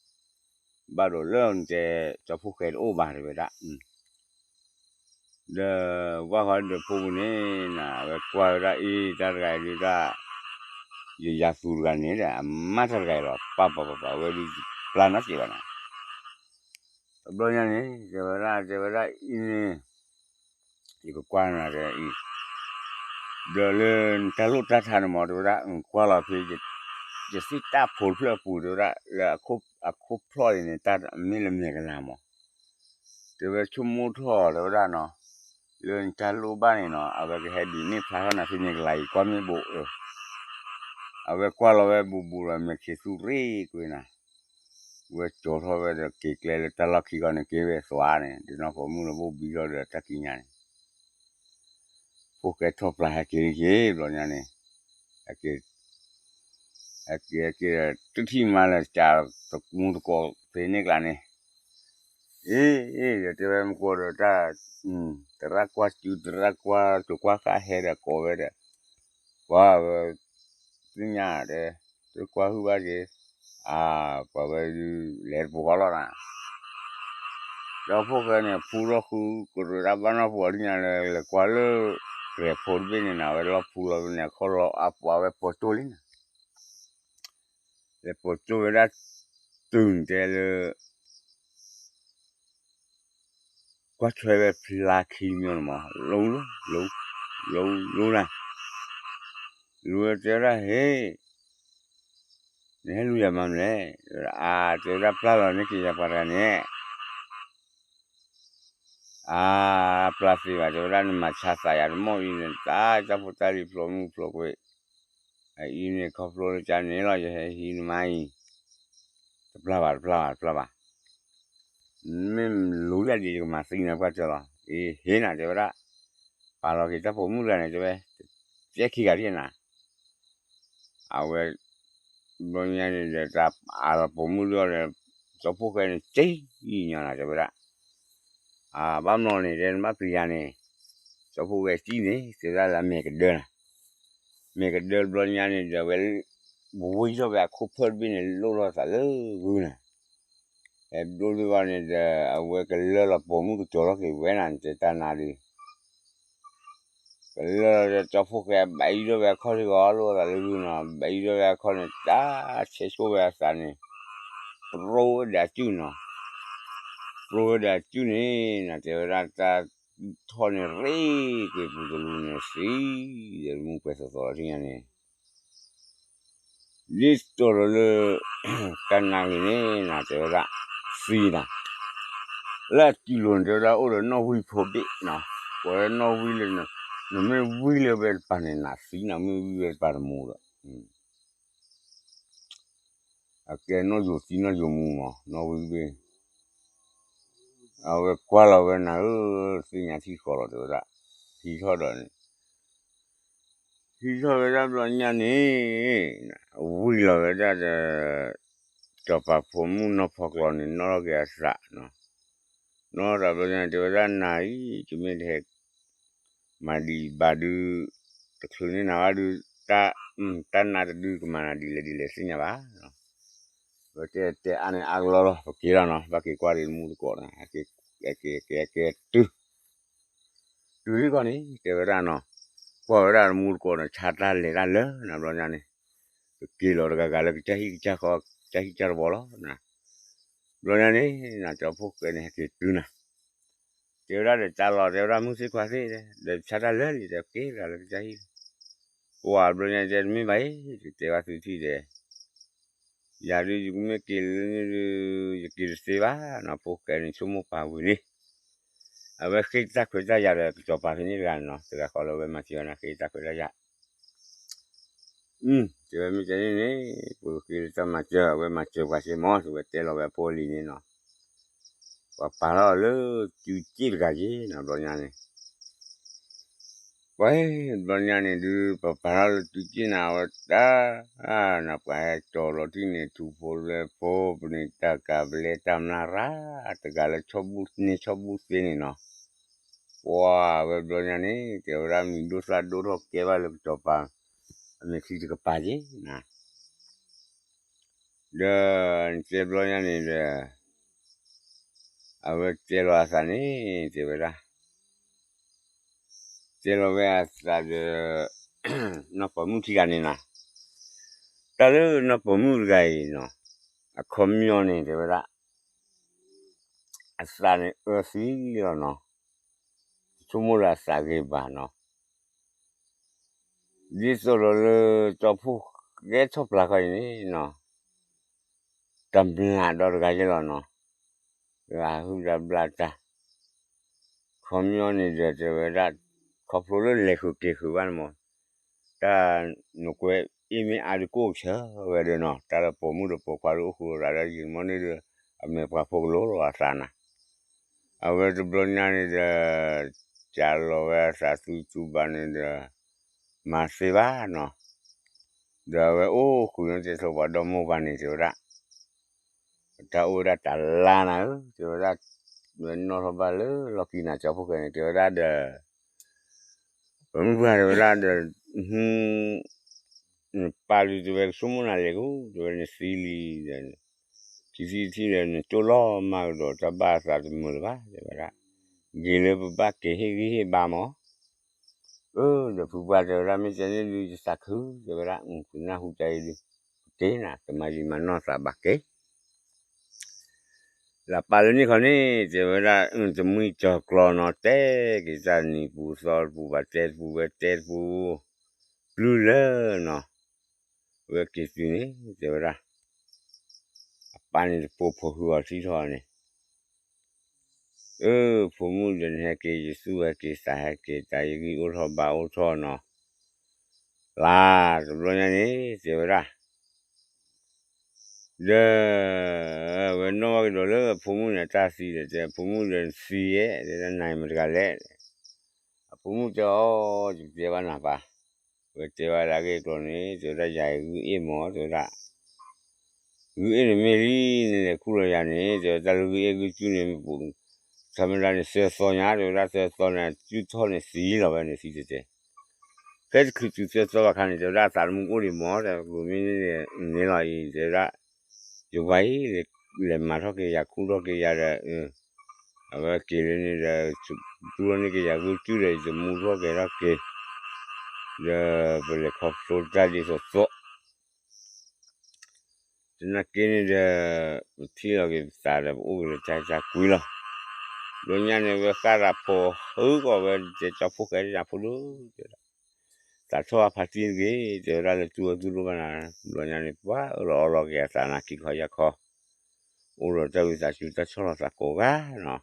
ဘၣ်ဒီးလၢနတဲ ကၠီဖှိၣ်ဃဲတအိၣ်ဘၣ် တဲဝဲဒၣ်, ဒီးဝဲဃီၤဒၢးဖိပူၤန့ၣ်နၤ အဝဲကွၢ်ဝဲဒၣ်အံၤ တၢ်တဂၤအံၤဒုးတၢ် ယယၤသူတဂၤန့ၣ်ဒီး အမါတၢ်တဂၤအံၤလီၤ ပၢ်ပၢ်ပၢ်ပၢ် အဝဲဒုးပျၢ်နီတစဲးဘၣ်နၤ, တဘျီညါန့ၣ် တဲဝဲဒၣ် တဲဝဲဒၣ်အံၤန့ၣ် ယကကွၢ်နၤတဲအံၤ, ဒီးလၢနတၢ်လိၣ်တၢ်ထါန့ၣ်မ့ၢ် တဲဝဲဒၣ် ကွၢ်လီၤဖဲ ယသ့ၣ်တၢ်ဖိတဖျၢၣ်အပူၤ တဲဝဲဒၣ် လၢအခိၣ်ဖျီၣ်အံၤန့ၣ် တၢ်မ့ၢ်လၢမဲာ်ကလၤမ့ၢ်, တဲဝဲဆိကမိၣ်ထီၣ် တဲဝဲဒၣ်နီၤ, လၢနတၢ်လိၣ်ဘၣ်န့ၣ်နီၤ အဝဲကဟဲဒုးန့ၢ်ဖျါထီၣ်နၤဖဲမဲာ်ကလၤအံၤ ကွၢ်မ့ၢ်ဘိးအၢ, အဝဲကွၢ်လီၤဝဲဘူးဘူးဒီး မဲာ်ခံးသူၣ်ရ့ၣ်ကွံာ်နၤ ဝဲကၠီထီၣ်ဝဲဒီးက့ၤကျဲလၢတၢ်လီၢ်ခံခီန့ၣ် က့ၤဝဲသွါန့ၣ် ဒ်နီၢ်ပိာ်မုၣ်လၢဘိၣ်ဘံထီၣ်ဒီးတၢ်ကံးညာ်န့ၣ်, ဖိၣ်ဃဲထီၣ်ပျၢ်ဟဲက့ၤလံက့ၤ ဘျီညါန့ၣ်, ဟဲက့ၤ ဟဲက့ၤဟဲက့ၤဒီး တထံၣ်မးလၢကးတမူတကိးဖဲန့ၣ်ကျါန့ၣ်, အ့ အ့ ဒီးတဲဝဲမ့ၢ်ကိးဒီးတၢ် သရၣ်ကွၢ်စု သရၣ်ကွၢ်စိၤကွၢ်ဃၣ်ဟဲဒီးကိးဝဲဒီး, ကွၢ်ဝဲ သ့ၣ်ညါတဲ, တကွၢ်ဟုၣ်ဘၣ်က့ၤ, အါ ပှၤဝဲဒုးလဲၤတပူၤဃီလီၤနၤ, ဒီးဖိၣ်ဃဲန့ၣ် ဖူထီၣ်ဃုကရၢတၢ်ဘၣ်နီၢ်ပှၤဒ်ညါလၢ လဲၤကွၢ်လၢ ကြဲးဖိတဘ့ၣ်န့ၣ်နၤ ဝဲလီၤဖူလီၤန့ၣ် အခီၣ်လီၤအပှၤဝဲပိာ်ကၠိလံနၤ, လဲၤပိာ်ကၠိဝဲဒၣ် တုၤနတဲလၢ ကွၢ်ထွဲဝဲဖျါခံမံၤန့ၣ်မး လူၤ လူၤ လူၤ လူၤနၤ, လူၤဝဲတဲဝဲဒၣ် ဟ့ၣ် နဟဲလူၤယၤမၤမနုၤလဲၣ်, အါ တဲဝဲဒၣ်ပျၢ်လီၤန့ၢ်က့ၤယၤပှၤတဂၤန့ၣ်, အါ ပျၢ်သ့ဘၣ် တဲဝဲဒၣ် နမၤဆါသးယၤတမီၢ်အံၤန့ၣ် တၢ်တၢ်ဖိတၢ်လံၤဖျိမုၢ်ဖျိကွံာ်, အအံၤန့ၣ်ခီဖျိလၢကန့ၣ်လီၤ ယဟဲဟံးနမါအံၤ, တပျၢ်ဘၣ် တပျၢ်ဘၣ် တပျၢ်ဘၣ် မ့ၢ်လူၤယၤဒ်ယကမၤသံနၤပှၢ်တၢၢ်လီၤ, အ့ ဟ့ၣ်နၤ တဲဝဲဒၣ်, ပာ်လီၤက့ၤတၢ်ပိာ်မုၣ်တဂၤန့ၣ် တဲဝဲ, ကဲခံဂၤတက့ၢ်နၤ, အဝဲ ဘျီညါန့ၣ်ဒီး တၢ်အးလီၤပိာ်မုၣ်ဒီး ကၠီဖှိၣ်ဃဲန့ၣ် က့ၤညီနၤ တဲဝဲဒၣ်, အဘၣ်မနီၤန့ၣ် တဲနဘၣ်ပျံၤယၤန့ၣ်, ကၠီဖှိၣ်ဃဲကံၣ်န့ၣ် တဲဝဲဒၣ်လၢအမဲာ်ကဒၢနၤ, မဲာ်ကဒၢဘျီညါန့ၣ်ဒီး အဝဲ ဝံထီၣ်ဝဲအခိၣ်ဖျီၣ်တဘ့ၣ်န့ၣ် လိၣ်ထီၣ်သးလၢဂုၢ်နၤ, ဟဲဒိၣ်သ့ၣ်ဂီၤန့ၣ်ဒီး အဝဲကလၢလီၤပိာ်မုၣ်ကကၠီၤထီၣ်က့ၤဝဲနၤ နတဲတၢ်နါဒုး ကလၢလီၤဒီးကၠီဖှိၣ်ဃဲဘၣ်အံၤဒီးဝဲအခီၣ်ထံးဂီၤလိၣ်သးလၢဂုၢ်နီၤ, ဘၣ်အံၤဒီးဝဲအခီၣ်န့ၣ် တၢ်ဆဲးဆိဝဲအသးန့ၣ်, ပြိဝဲဒၣ်အစုၣ်နီၤ, ပြိဝဲဒၣ်အစုၣ်န့ၣ် နတဲဝဲဒၣ်တၢ်ထီၣ်န့ၣ် ရ့ၣ်ကွံာ်ပူၤတလူၤန့ၣ် သံဒီးမူပှဲၤသိးသိးလီၤထံၣ်ညါန့ၣ် ဒ်သိးဒီးလၢ ကနၣ်ဂ့ၤန့ၣ် နတဲဝဲဒၣ် သံနၤ, လၢအစုၣ်လိၤန့ၣ် တဲဝဲဒၣ်အိၣ်ဒီးနီၣ်ဝံဖိဘ့ၣ်နီၤ, ပှၤလၢနီၣ်ဝံလၢ နမ့ၢ်ဝံလၢဝဲတပၤန့ၣ် နသံနၤ, မ့ၢ်ဝံဝဲတပၤတမူဒီး အကဲနီၣ်ယိၤသံနီၣ်ယိၤမူမး နီၣ်ဝံၤတဘ့ၣ် အဝဲကွၢ်လီၤဝဲနၤဧၢ, သ့ၣ်ညါထံဃီလီၤ တဲဝဲဒၣ်, ဟံးထီၣ်ဒီးန့ၣ် ဟံးထီၣ်ဝဲဒၣ်ဘျီညါန့ၣ် ဝံၤလီၤဝဲဒၣ်ဒီး စီၤပၤဖိမုၣ်နီၢ်ဖီကျီန့ၣ် နီၣ်ထီၣ်က့ၤအသးနီၤ, နီၣ်ထီၣ်သးဘျီညါန့ၣ် တဲဝဲဒၣ်နၤအံၤ ကမ့ၢ်တဟဲ မၤဒံးဘၣ်ဒုး တချုးန့ၢ်နၤဘၣ်ဒုး တၢ် တၢ်နါတဒုကမၤနၤဒ်လဲၣ်ဒ်လဲၣ်သ့ၣ်ညါဘၣ်နီၤ, ပတဲတဲအါန့ၣ်အါကလီလီၤ ပက့ၤလီၤနီၤ, ဘၣ်က့ၤကွၢ်ဒံးတမူတကိးနီၤ, က့ၤက့ၤက့ၤက့ၤတုၤ တုၤလံခီန့ၣ် တဲဝဲဒၣ်နီၤ, ကွၢ်ဝဲဒၣ်တမူတကိးနီၤ ဆါတၢ်လဲၤတၢ်လၢနၤဘျီညါန့ၣ်, ကက့ၤလီၤတဂၤဂၤလၢကစၢ်ဟံၣ်ကစၢ်ဃီ ကစၢ်ဟံၣ်ကစၢ်တဘီလီၤနၤ, ဘျီညါန့ၣ် နကၠီဖှိၣ်ဃဲန့ၣ် ဟဲက့ၤတုၤနၤ တဲဝဲဒၣ်ဒီးတၢ်လီၤ တဲဝဲဒၣ်မုၢ်သ့ၣ်ခွါသ့ၣ် ဒီးဆါတၢ်လၢလံ တဲက့ၤတဂၤလၢကစၢ်ဟံၣ်လီၤ, ပှၤဘျီညါတဲတမ့ၢ်ဘၣ်အံၤ တဲဘၣ်သုထံၣ်ဒီး ယၤဒုးယကမ့ၢ်က့ၤလၢန့ၣ်ဒုး ယက့ၤတသ့ဘၣ်နီၤ, ဖိၣ်ဃဲန့ၣ်ဆိကမိၣ်ပာ်ဝံၤလံ, အဝဲဃ့တၢ်ခွဲးတၢ်ယာ်ဒီးကစီၤပၤဖဲန့ၣ်တဂၤန့ၣ်နီၤ, တဂၤဃီလၢအဝဲမၤစၢၤဝဲန့ၣ် ဃ့တၢ်ခွဲးတၢ်ယာ် တဲဝဲမ့ၢ်တဲန့ၣ်န့ၣ် ပကဃ့လၢတၢ်မၤစၢၤ အဝဲမၤစၢၤပှၤစ့ၢ်မီၤ တဲဝဲတဲလီၤဝဲအဖိအလံၤန့ၣ်နီၤ, ပှၤပာ်ထီၣ်လၢစုစ့ၣ်တဂၤက့ၤနီၤ ဘျီညါန့ၣ် ပှၤဘျီညါန့ၣ်ဒုး ပပာ်ထီၣ်လၢစုစ့ၣ်နၤ အဝဲတၢ် နပှၤဟဲကၠီၤလီၤထံၣ်န့ၣ် ထူဖိလဲဖိ ပန့ၣ်တၢ်ကၤပလဲတၢ်မျၢ်ရၤ တဂၤလၢဆီဘူၣ်န့ၢ်ဆီဘူၣ်သ့န့ၣ်နီၤ, ပှၤဝဲဘျီညါန့ၣ် တဲဝဲဒၣ်မံၤဒိၣ်သၣ်ဒိၣ်ထီၣ်ကဲဘၣ်လၢကစီၤပၤ အမဲာ်ချံတကပၤက့ၤနၤ ဒီးတဲဘျီညါန့ၣ်ဒီး အဝဲတဲလီၤအသးန့ၣ် တဲဝဲဒၣ် တဲလီၤဝဲအသးဒီး နီၢ်ပိာ်မုၣ်ထံဂၤန့ၣ်နၤ, တၢ်လၢနီၢ်ပိာ်မုၣ်တဂၤအံၤနီၤ အခီပညီန့ၣ် တဲဝဲဒၣ် အသးန့ၣ်အၢသံလီၤနီၤ, တဆိကမိၣ်လၢအသးဂ့ၤဘၣ်နီၤ ဒ်သိးဒီးလၢကၠီဖှိၣ်ဃဲထီၣ်ပျၢ်ခီအံၤန့ၣ်နီၤ, တမျၢ်ဒီးတဂၤယဲလီၤနီၤ, တဂၤဟုၣ်တၢ်ဘျၣ်တၢ်, ခီပညီန့ၣ်ဒီးတဲဝဲဒၣ် ခီဖျိလၢလဲၤဃုာ်က့ၤဃုာ်ဘၣ်န့ၣ်မး, တၢ်နကွဲအ့ၣ်မ့ၢ်အါဒုးကိၣ်ကဆၢဝဲဒီးနီၤ, တၢ်လၢပိာ်မုၣ်ဒီးပိာ်ခွါဒုးအိၣ်ဃုာ်လိာ်သးဒီးယံာ်မီၢ်န့ၣ်ဒီး အမဲာ်ပှၤဖိကလိလီၤအသးနၤ အဝဲတဘျီညါန့ၣ်ဒီး ကးလီၤဝဲအသးသူသူဘၣ်န့ၣ်ဒီး မၤသ့ဘၣ်နီၤ, ဒီးအဝဲအိၣ်ဃုာ်န့ၣ်တဲဆိပှၤဒီမိၢ်ပှၢ်န့ၣ် တဲဝဲဒၣ် တၢ်အိၣ်ဝဲဒၣ်တၢ်လါနၤဧၢ တဲဝဲဒၣ်, ဝဲနီၣ်ထီၣ်ဘၣ်လၢလီၢ်ခံနၤကၠီဖှိၣ်ဃဲန့ၣ် တဲဝဲဒၣ်ဒီး ပမုၢ်ပှၢ်တဲဝဲဒၣ်ဒီး နပၢ်ဒုးတဲဝဲကဆိကမိၣ်နၤလဲၣ်ကူ တဲဝဲနသံလံဒီး ခံထံၣ်တထံၣ်ဒီး နတိၢ်လီၤမၢ်ကဒီးတၢ်ဘၣ်အသးတမုာ်လၢၤဘၣ် တဲဝဲဒၣ်, ဂ့ၤလၢပဘၣ်က့ၤဟ့ၣ်ဂံၢ်ဟ့ၣ်ဘါမး, အၢ ဒီးဖုပှၢ်တဲဝဲဒၣ် မ့ၢ်တဲန့ၣ်ဒုးယသးခု တဲဝဲဒၣ် ကနၢ်ဟူတၢ်အံၤဒုး ကက့ၤနၤ ကမၤယံာ်မၤနီၢ်သးဘၣ်က့ၤ လၢပၢ်လၢနံၣ်ခီန့ၣ် တဲဝဲဒၣ် တမှံၤကၠီၤကျီနီၤ တဲက့ၤတၢ်နံၤပူၤသီတပူၤ ဘၣ်တဲတပူၤဝဲတဲတပူၤ ပျုၢ်လၢနီၤ, ဝဲက့ၤတုၤန့ၣ် တဲဝဲဒၣ် အပၢ်န့ၣ်တပိာ်ဖိးဟုအီၤထံထီၣ်န့ၣ် အၢ ဖိမုၣ်ဒီးနဟဲက့ၤ ယသူၣ်ဟဲက့ၤသးဟဲက့ၤ တၢ်ယဂံၢ်အိၣ်ထီၣ်ဘါအိၣ်ထီၣ်နီၤ, လါတဘျီညါန့ၣ် တဲဝဲဒၣ် ဒီး ဝဲနီၣ်ဘၣ်ကဒီးလၢအဖိမုၣ်န့ၣ် အတၢ်သံဒီး တဲအဖိမုၣ်ဒီးသံယဲ တဲဒၣ်နၤအံၤမတၤတဂၤလဲၣ်, အဖိမုၣ်တဲအီၤ ယတဲဘၣ်နၤပၢ်, ဝဲတဲဘၣ်လၢအဂ့ၢ်အကျိၤန့ၣ် တဲဝဲဒၣ်ယၤအံၤဂုၢ်အ့ၣ်မး တဲဝဲဒၣ် ဂုၢ်အ့ၣ်န့ၣ်မ့ၢ်လံ နလဲၤခူၣ်လီၤယၤန့ၣ် တဲဝဲတၢ်လၢဂုၢ်အ့ၣ်ဂုၢ်စုၣ်န့ၣ် မ့ၢ်ပူၤ ထီမ့ၢ်ဒၣ်န့ၣ် သၢသီညါ တဲဝဲဒၣ်သၢသီန့ၣ် စုၣ်ထီၣ်န့ၣ်သံလီၤဝဲန့ၣ်သံတဲတဲ ဖဲတချုးတုၤသၢသီဘၣ်ခါန့ၣ် တဲဝဲဒၣ်အသးတမူအိၣ်ဒံးမး တဲဝဲမ့ၢ်န့ၣ်လီၤအံၤ တဲဝဲဒၣ် ယဝၤအံၤ လဲၤမၤထီၣ်က့ၤယၤခူၣ်ထီၣ်က့ၤယၤဒီး အဝဲက့ၤလၢန့ၣ်ဒီး တူၢ်ထီၣ်န့ၢ်က့ၤယၤဂုၢ်စုၣ်ဒီး ယတမူထီၣ်က့ၤထီၣ်က့ၤ ဒီးပလဲၤခီဖျိတၢ်ဒ်သိးသိး သနာ်က့န့ၣ်ဒီး ပထံၣ်လီၤက့ၤပသးဒီး ပအိၣ်က့ၤလၢတၢ်အဲၣ်တၢ်ကွံလီၤ. ဘျီညါန့ၣ် ဝဲဃၣ်သးဖိးဟုကီးဝဲ တဲကၠီဖှိၣ်ဃဲန့ၣ်ဖိဒိၣ်တဲဒၣ် သးထီၣ်အဖးတံၢ်တဂ့ၤ တဲဝဲဒၣ်လၢတူၢ်အီၣ်တူၢ်လိၣ်ဘၣ်နၤ. ဘျီညါန့ၣ် ပှၤအၢၣ်လီၤအီလီၤက့ၤအသးနၤခံခီယၢ်ခီ အိၣ်ဒီးတၢ်ဝံသးစူၤတၢ်ဆီၣ်လီၤသးကိးဂၤနီၤ.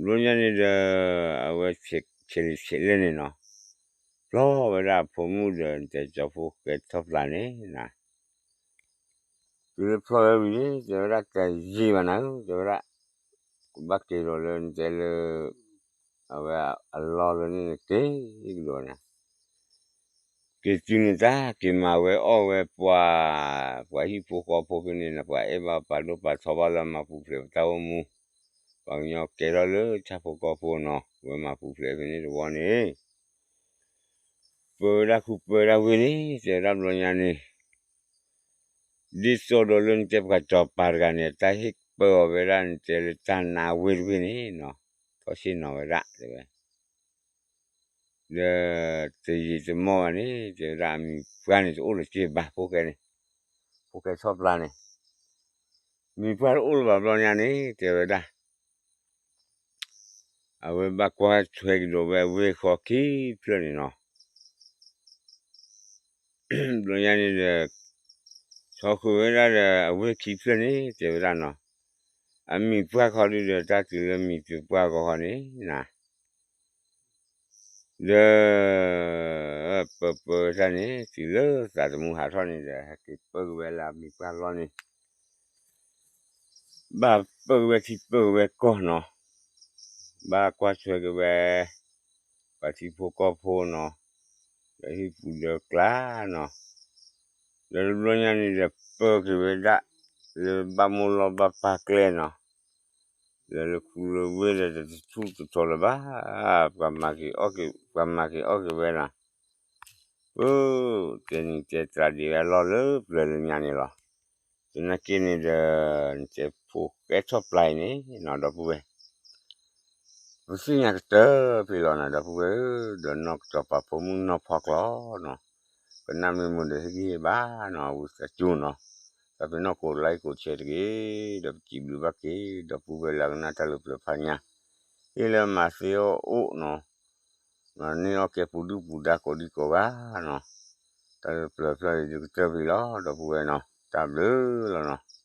ဘျီညါန့ၣ်ဒီး အဝဲဆဲးလံဆဲးလဲၣ်န့ၣ်နီၤ ဖျီဝဲဒၣ်အဖိမုၣ်ဒီး တဲကၠီဖှိၣ်ဃဲထီၣ်ပျၢ်န့ၣ်နၤ. တုၤလၢဖျီဝဲဝံၤန့ၣ် တဲဝဲဒၣ် တယံာ်ဘၣ်နၤဧၢ တဲဝဲဒၣ်, ကဘၣ်က့ၤဒီးလၢနတဲလၢ အဝဲအလီၢ်လၢန့ၣ် နက့ၤကဒီးနၤ က့ၤတုၤန့ၣ်တၢ် က့ၤမၤဝဲအီၣ်ဝဲပှၤ, ပှၤဟံၣ်ဖိဃီဖိဖဲန့ၣ် ပှၤအဲၣ်ဘၣ်ပာ်ဒိၣ်ပာ်ထီဘၣ်လၢမၤပူၤဖျဲးပတၢ်အိၣ်မူ, ပှၤကညီကဲထီၣ်လၢဆၣ်ဖိကီၢ်ဖိနီၤ ဝဲမၤပူၤဖျဲးဖဲန့ၣ်တဝီန့ၣ် ပၢဝဲဒၣ်ခူပၢဝဲဒၣ်ဝ့ၢ်န့ၣ် တဲဝဲဒၣ်ဘျီညါန့ၣ် ဒ်သိးဒီးလၢနတဲပှၤစီၤပၤတဂၤန့ၣ် တၢ်ဟ့ၣ်ပၢအီၤဝဲဒၣ် နတဲလၢတၢ်နါဝ့ၢ်တဘ့ၣ်န့ၣ်နီၤ, ထီၣ်ဆ့ၣ်နီၤဝဲဒၣ်တဲဝဲ, ဒီးတယံာ်တမီၢ်ဘၣ်န့ၣ် တဲဝဲဒၣ်အမံၤပှၢ်န့ၣ် တအိၣ်လၢၤစ့ၢ်ဘၣ် ဖိၣ်ဃဲန့ၣ်, ဖိၣ်ဃဲဆီၣ်ပျၢ်န့ၣ်, မံၤပှၢ်တအိၣ်လၢၤဘၣ်ဘျီညါန့ၣ် တဲဝဲဒၣ် အဝဲဘၣ်ကွၢ်ထွဲကဒီးဝဲအဝ့ၢ်ဃီခံဖျၢၣ်န့ၣ်နီၤ, ဘျီညါန့ၣ်ဒီး ဆီဃုာ်ဝဲဒၣ်ဒီးအဝ့ၢ်ခံဖျၢၣ်န့ၣ် တဲဝဲဒၣ်နီၤ, အမံၤပှၢ်ခီဒုဒီး တၢ်တုၤလၢမံၤပှၢ်ဂီၤခီန့ၣ်နၤ ဒီး ပၢပၢဝဲတၢ်န့ၣ် တုၤလၢသးသမူဟးထီၣ်န့ၣ်ဒီး ဟဲက့ၤပၢက့ၤဝဲလၢအမံၤပှၢ်လီၢ်န့ၣ် ဘၣ်ပၢက့ၤဝဲထံပၢက့ၤဝဲကီၢ်နီၤ, ဘၣ်ကွၢ်ထွဲက့ၤဝဲ ပှၤထံဖိကီၢ်ဖိနီၤ, ဒီးဟံၣ်ပူၤဒီးကျါနီၤ, ဒီးတဘျီညါန့ၣ်ဒီး ပၢက့ၤဝဲဒၣ် လၢဘၣ်မိၢ်လီၢ်ဘၣ်ပၢ်ကျဲနီၤ, လၢလၢခူလၢဝ့ၢ်ဒီးတထူၣ်တထီလၢၤဘၣ်, ပှၤမၤက့ၤအီၣ်က့ၤ ပှၤမၤက့ၤအီၣ်က့ၤဝဲနီၤ, ပၢ တဲနံၤတဲသရၣ်ဒံးဝဲအလီၢ်လၢပျၢၤလၢညါန့ၣ်လီၤ. သနာ်က့န့ၣ်ဒီး နတဲဖိၣ်ဃဲဆီၣ်ပျၢ်အံၤန့ၣ်နီၤ ဒီပုၢ်ဝဲၢ်, ပသ့ၣ်ညါကတၢၢ်ဖဲလီၤနီၤ ဒီပုၢ်ဝဲၢ်ဧၢ, ဒီးနီၢ်ကစီၤပၤဖိမုၣ်နီၢ်ဖီကျီနီၤ, ကနၣ်မ့ၢ်မုာ်ဒီးဟ့ၣ်ဂံၢ်ဟ့ၣ်ဘါနီၤ အဝံသးစူၤနီၤ, ဒီးပနီၢ်ကိးlikeကိးshareတဂ့ၤ, ဒီးပစံးဘျုးဘၣ်က့ၤ ဒီပုၢ်ဝဲၢ်လၢအကနၣ်တၢ်လၢပျၢၤဖးညါ, ဟ့ၣ်လၢမၤသ့အီၣ်အိၣ်နီၤ မၤန့ၢ်အီၣ်ကဲပူၤဒုၣ်ပူၤဒါကိးဒံကိးဂၤနီၤ, တၢ်လၢပျၢၤဖျၢၣ်အံၤဒုးကတၢၢ်ဖဲလီၤ ဒီပုၢ်ဝဲၢ်နီၤ, တၢ်ဘျုးလီၤနီၤ.